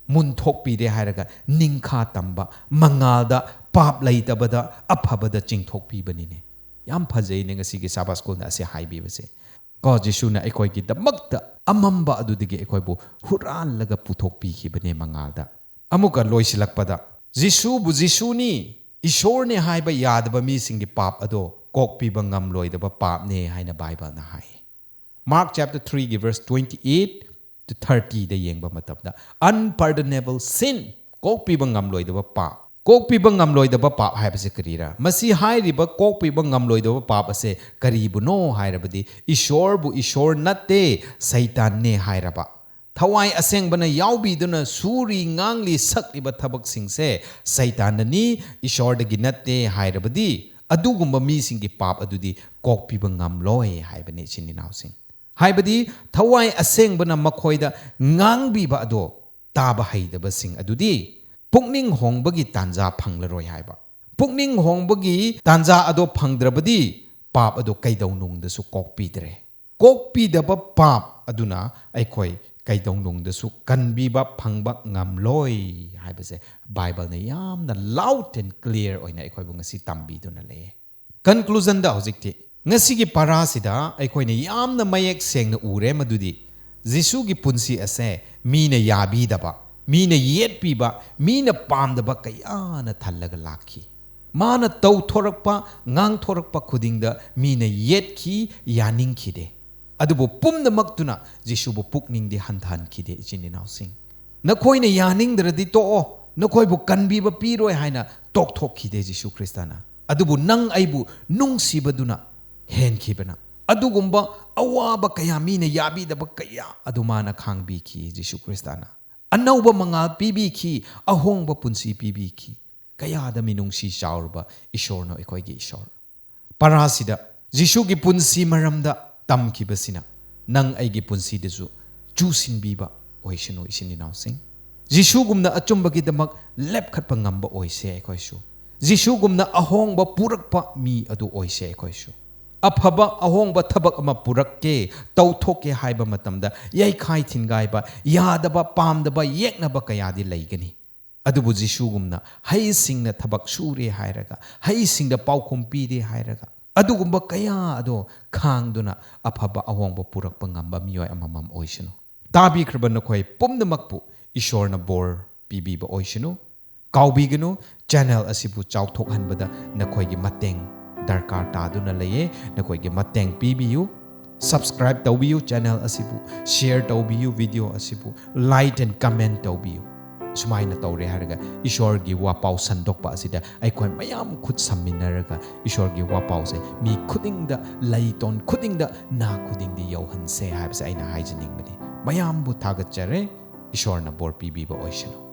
ꯃꯨꯟꯊꯣꯛꯄꯤꯔꯦ ꯍꯥꯏꯔꯒ ꯅꯤꯡꯈꯥ ꯇꯝꯕ, ꯃꯉꯥꯜꯗ, ꯄꯥꯞ ꯂꯩꯇꯕꯗ, ꯑꯐꯕꯗ ꯆꯤꯡꯊꯣꯛꯄꯤꯕꯅꯤꯅꯦ꯫ ꯌꯥꯝ ꯐꯖꯩꯅꯦ ꯉꯁꯤꯒꯤ ꯁꯥꯕꯥ ꯁ꯭ꯀꯨꯜꯅ ꯑꯁꯤ ꯍꯥꯏꯕꯤꯕꯁꯦ꯫ ꯀꯣ, ꯖꯤꯁꯨꯅ ꯑꯩꯈꯣꯏꯒꯤꯗꯃꯛꯇ ꯑꯃꯝꯕ ꯑꯗꯨꯗꯒꯤ ꯑꯩꯈꯣꯏꯕꯨ ꯍꯨꯔꯥꯜꯂꯒ ꯄꯨꯊꯣꯛꯄꯤꯈꯤꯕꯅꯦ ꯃꯉꯥꯜꯗ꯫ ꯑꯃꯨꯛꯀ ꯂꯣꯏꯁꯤꯜꯂꯛꯄꯗ, ꯖꯤꯁꯨꯕꯨ ꯖꯤꯁꯨꯅꯤ, ꯏꯁꯣꯔꯅꯤ ꯍꯥꯏꯕ ꯌꯥꯗꯕ ꯃꯤꯁꯤꯡꯒꯤ ꯄꯥꯞ ꯑꯗꯣ ꯀꯣꯛꯄꯤꯕ ꯉꯝꯂꯣꯏꯗꯕ ꯄꯥꯞꯅꯦ ꯍꯥꯏꯅ ꯕꯥꯏꯕꯜꯅ ꯍꯥꯏ꯫ Mark chapter threeꯒꯤ verse twenty eight to thirtyꯗ ꯌꯦꯡꯕ ꯃꯇꯝꯗ, unpardonable sin, ꯀꯣꯛꯄꯤꯕ ꯉꯝꯂꯣꯏꯗꯕ ꯄꯥꯞ꯫ ꯀꯣꯛꯄꯤꯕ ꯉꯝꯂꯣꯏꯗꯕ ꯄꯥꯞ ꯍꯥꯏꯕꯁꯦ ꯀꯔꯤꯔꯥ? ꯃꯁꯤ ꯍꯥꯏꯔꯤꯕ ꯀꯣꯛꯄꯤꯕ ꯉꯝꯂꯣꯏꯗꯕ ꯄꯥꯞ ꯑꯁꯦ ꯀꯔꯤꯕꯨꯅꯣ ꯍꯥꯏꯔꯕꯗꯤ, ꯏꯁꯣꯔꯕꯨ ꯏꯁꯣꯔ ꯅꯠꯇꯦ, ꯁꯩꯇꯥꯟꯅꯦ ꯍꯥꯏꯔꯕ꯫ ꯊꯋꯥꯏ ꯑꯁꯦꯡꯕꯅ ꯌꯥꯎꯕꯤꯗꯨꯅ ꯁꯨꯔꯤ ꯉꯥꯡꯂꯤ ꯁꯛꯂꯤꯕ ꯊꯕꯛꯁꯤꯡꯁꯦ ꯁꯩꯇꯥꯟꯅꯅꯤ, ꯏꯁꯣꯔꯗꯒꯤ ꯅꯠꯇꯦ ꯍꯥꯏꯔꯕꯗꯤ, ꯑꯗꯨꯒꯨꯝꯕ ꯃꯤꯁꯤꯡꯒꯤ ꯄꯥꯞ ꯑꯗꯨꯗꯤ ꯀꯣꯛꯄꯤꯕ ꯉꯝꯂꯣꯏ ꯍꯥꯏꯕꯅꯤ, ꯏꯆꯤꯟ ꯏꯅꯥꯎꯁꯤꯡ꯫ ꯍꯥꯏꯕꯗꯤ ꯊꯋꯥꯏ ꯑꯁꯦꯡꯕꯅ ꯃꯈꯣꯏꯗ ꯉꯥꯡꯕꯤꯕ ꯑꯗꯣ ꯇꯥꯕ ꯍꯩꯗꯕꯁꯤꯡ ꯑꯗꯨꯗꯤ ꯄꯨꯛꯅꯤꯡ ꯍꯣꯡꯕꯒꯤ ꯇꯥꯟꯖꯥ ꯐꯪꯂꯔꯣꯏ ꯍꯥꯏꯕ꯫ ꯄꯨꯛꯅꯤꯡ ꯍꯣꯡꯕꯒꯤ ꯇꯥꯟꯖꯥ ꯑꯗꯣ ꯐꯪꯗ꯭ꯔꯕꯗꯤ ꯄꯥꯞ ꯑꯗꯣ ꯀꯩꯗꯧꯅꯨꯡꯗꯁꯨ ꯀꯣꯛꯄꯤꯗ꯭ꯔꯦ꯫ ꯀꯣꯛꯄꯤꯗꯕ ꯄꯥꯞ ꯑꯗꯨꯅ ꯑꯩꯈꯣꯏ ꯀꯩꯗꯧꯅꯨꯡꯗꯁꯨ ꯀꯟꯕꯤꯕ ꯐꯪꯕ ꯉꯝꯂꯣꯏ ꯍꯥꯏꯕꯁꯦ ꯕꯥꯏꯕꯜꯅ ꯌꯥꯝꯅ loud and clear ꯑꯣꯏꯅ ꯑꯩꯈꯣꯏꯕꯨ ꯉꯁꯤ ꯇꯝꯕꯤꯗꯨꯅ ꯂꯩꯌꯦ꯫ Conclusionꯗ ꯍꯧꯖꯤꯛꯇꯤ ꯉꯁꯤꯒꯤ ꯄꯔꯥꯁꯤꯗ ꯑꯩꯈꯣꯏꯅ ꯌꯥꯝꯅ ꯃꯌꯦꯛ ꯁꯦꯡꯅ ꯎꯔꯦ, ꯃꯗꯨꯗꯤ ꯖꯤꯁꯨꯒꯤ ꯄꯨꯟꯁꯤ ꯑꯁꯦ ꯃꯤꯅ ꯌꯥꯕꯤꯗꯕ, ꯃꯤꯅ ꯌꯦꯠꯄꯤꯕ, ꯃꯤꯅ ꯄꯥꯝꯗꯕ ꯀꯌꯥꯅ ꯊꯜꯂꯒ ꯂꯥꯛꯈꯤ꯫ ꯃꯥꯅ ꯇꯧꯊꯣꯔꯛꯄ, ꯉꯥꯡꯊꯣꯔꯛꯄ ꯈꯨꯗꯤꯡꯗ ꯃꯤꯅ ꯌꯦꯠꯈꯤ, ꯌꯥꯅꯤꯡꯈꯤꯗꯦ꯫ ꯑꯗꯨꯕꯨ ꯄꯨꯝꯅꯃꯛꯇꯨꯅ ꯖꯤꯁꯨꯕꯨ ꯄꯨꯛꯅꯤꯡꯗꯤ ꯍꯟꯊꯍꯟꯈꯤꯗꯦ, ꯏꯆꯤꯟ ꯏꯅꯥꯎꯁꯤꯡ꯫ "ꯅꯈꯣꯏꯅ ꯌꯥꯅꯤꯡꯗ꯭ꯔꯗꯤ ꯇꯣꯛꯑꯣ, ꯅꯈꯣꯏꯕꯨ ꯀꯟꯕꯤꯕ ꯄꯤꯔꯣꯏ" ꯍꯥꯏꯅ ꯇꯣꯛꯊꯣꯛꯈꯤꯗꯦ ꯖꯤꯁꯨ ꯈ꯭ꯔꯤꯁꯇꯅ꯫ ꯑꯗꯨꯕꯨ ꯅꯪ ꯑꯩꯕꯨ ꯅꯨꯡꯁꯤꯕꯗꯨꯅ ꯍꯦꯟꯈꯤꯕꯅ, ꯑꯗꯨꯒꯨꯝꯕ ꯑꯋꯥꯕ ꯀꯌꯥ, ꯃꯤꯅ ꯌꯥꯕꯤꯗꯕ ꯀꯌꯥ ꯑꯗꯨ ꯃꯥꯅ ꯈꯥꯡꯕꯤꯈꯤ ꯖꯤꯁꯨ ꯈ꯭ꯔꯤꯁꯇꯅ꯫ ꯑꯅꯧꯕ ꯃꯉꯥꯜ ꯄꯤꯕꯤꯈꯤ, ꯑꯍꯣꯡꯕ ꯄꯨꯟꯁꯤ ꯄꯤꯕꯤꯈꯤ꯫ ꯀꯌꯥꯗ ꯃꯤꯅꯨꯡꯁꯤ ꯆꯥꯎꯔꯕ ꯏꯁꯣꯔꯅꯣ ꯑꯩꯈꯣꯏꯒꯤ ꯏꯁꯣꯔ꯫ ꯄꯔꯥꯁꯤꯗ ꯖꯤꯁꯨꯒꯤ ꯄꯨꯟꯁꯤ ꯃꯔꯝꯗ ꯇꯝꯈꯤꯕꯁꯤꯅ ꯅꯪ ꯑꯩꯒꯤ ꯄꯨꯟꯁꯤꯗꯁꯨ ꯆꯨꯁꯤꯟꯕꯤꯕ ꯑꯣꯏꯁꯅꯨ, ꯏꯆꯤꯟ ꯏꯅꯥꯎꯁꯤꯡ꯫ ꯖꯤꯁꯨꯒꯨꯝꯅ ꯑꯆꯨꯝꯕꯒꯤꯗꯃꯛ ꯂꯦꯞꯈꯠꯄ ꯉꯝꯕ ꯑꯣꯏꯁꯦ ꯑꯩꯈꯣꯏꯁꯨ꯫ ꯖꯤꯁꯨꯒꯨꯝꯅ ꯑꯍꯣꯡꯕ ꯄꯨꯔꯛꯄ ꯃꯤ ꯑꯗꯨ ꯑꯣꯏꯁꯦ ꯑꯩꯈꯣꯏꯁꯨ꯫ ꯑꯐꯕ ꯑꯍꯣꯡꯕ ꯊꯕꯛ ꯑꯃ ꯄꯨꯔꯛꯀꯦ, ꯇꯧꯊꯣꯛꯀꯦ ꯍꯥꯏꯕ ꯃꯇꯝꯗ ꯌꯩꯈꯥꯏ ꯊꯤꯟꯒꯥꯏꯕ, ꯌꯥꯗꯕ, ꯄꯥꯝꯗꯕ, ꯌꯦꯛꯅꯕ ꯀꯌꯥꯗꯤ ꯂꯩꯒꯅꯤ꯫ ꯑꯗꯨꯕꯨ ꯖꯤꯁꯨꯒꯨꯝꯅ ꯍꯩꯁꯤꯡꯅ ꯊꯕꯛ ꯁꯨꯔꯦ ꯍꯥꯏꯔꯒ, ꯍꯩꯁꯤꯡꯗ ꯄꯥꯎꯈꯨꯝ ꯄꯤꯔꯦ ꯍꯥꯏꯔꯒ, ꯑꯗꯨꯒꯨꯝꯕ ꯀꯌꯥ ꯑꯗꯣ ꯈꯥꯡꯗꯨꯅ ꯑꯐꯕ ꯑꯍꯣꯡꯕ ꯄꯨꯔꯛꯄ ꯉꯝꯕ ꯃꯤꯑꯣꯏ ꯑꯃꯃꯝ ꯑꯣꯏꯁꯅꯨ꯫ ꯇꯥꯕꯤꯈ꯭ꯔꯕ ꯅꯈꯣꯏ ꯄꯨꯝꯅꯃꯛꯄꯨ ꯏꯁꯣꯔꯅ ꯕꯣꯔ ꯄꯤꯕꯤꯕ ꯑꯣꯏꯁꯅꯨ꯫ ꯀꯥꯎꯕꯤꯒꯅꯨ, ꯆꯦꯅꯦꯜ ꯑꯁꯤꯕꯨ ꯆꯥꯎꯊꯣꯛꯍꯟꯕꯗ ꯅꯈꯣꯏꯒꯤ ꯃꯇꯦꯡ ꯗꯔꯀꯥꯔ ꯇꯥꯗꯨꯅ ꯂꯩꯌꯦ꯫ ꯅꯈꯣꯏꯒꯤ ꯃꯇꯦꯡ ꯄꯤꯕꯤꯌꯨ꯫ ꯁꯕꯁꯀ꯭ꯔꯥꯏꯕ ꯇꯧꯕꯤꯌꯨ ꯆꯦꯅꯦꯜ ꯑꯁꯤꯕꯨ, ꯁꯤꯌꯔ ꯇꯧꯕꯤꯌꯨ ꯚꯤꯗꯤꯑꯣ ꯑꯁꯤꯕꯨ, ꯂꯥꯏꯛ ꯑꯦꯟ ꯀꯃꯦꯟ ꯇꯧꯕꯤꯌꯨ꯫ ꯁꯨꯃꯥꯏꯅ ꯇꯧꯔꯦ ꯍꯥꯏꯔꯒ ꯏꯁꯣꯔꯒꯤ ꯋꯥꯄꯥꯎ ꯁꯟꯗꯣꯛꯄ ꯑꯁꯤꯗ ꯑꯩꯈꯣꯏ ꯃꯌꯥꯝ ꯈꯨꯠ ꯁꯝꯃꯤꯟꯅꯔꯒ ꯏꯁꯣꯔꯒꯤ ꯋꯥꯄꯥꯎꯁꯦ ꯃꯤ ꯈꯨꯗꯤꯡꯗ, ꯂꯩꯇꯣꯟ ꯈꯨꯗꯤꯡꯗ, ꯅꯥ ꯈꯨꯗꯤꯡꯗ ꯌꯧꯍꯟꯁꯦ ꯍꯥꯏꯕꯁꯦ ꯑꯩꯅ ꯍꯥꯏꯖꯅꯤꯡꯕꯅꯤ꯫ ꯃꯌꯥꯝꯕꯨ ꯊꯥꯒꯠꯆꯔꯦ꯫ ꯏꯁꯣꯔꯅ ꯕꯣꯔ ꯄꯤꯕꯤꯕ ꯑꯣꯏꯁꯅꯨ꯫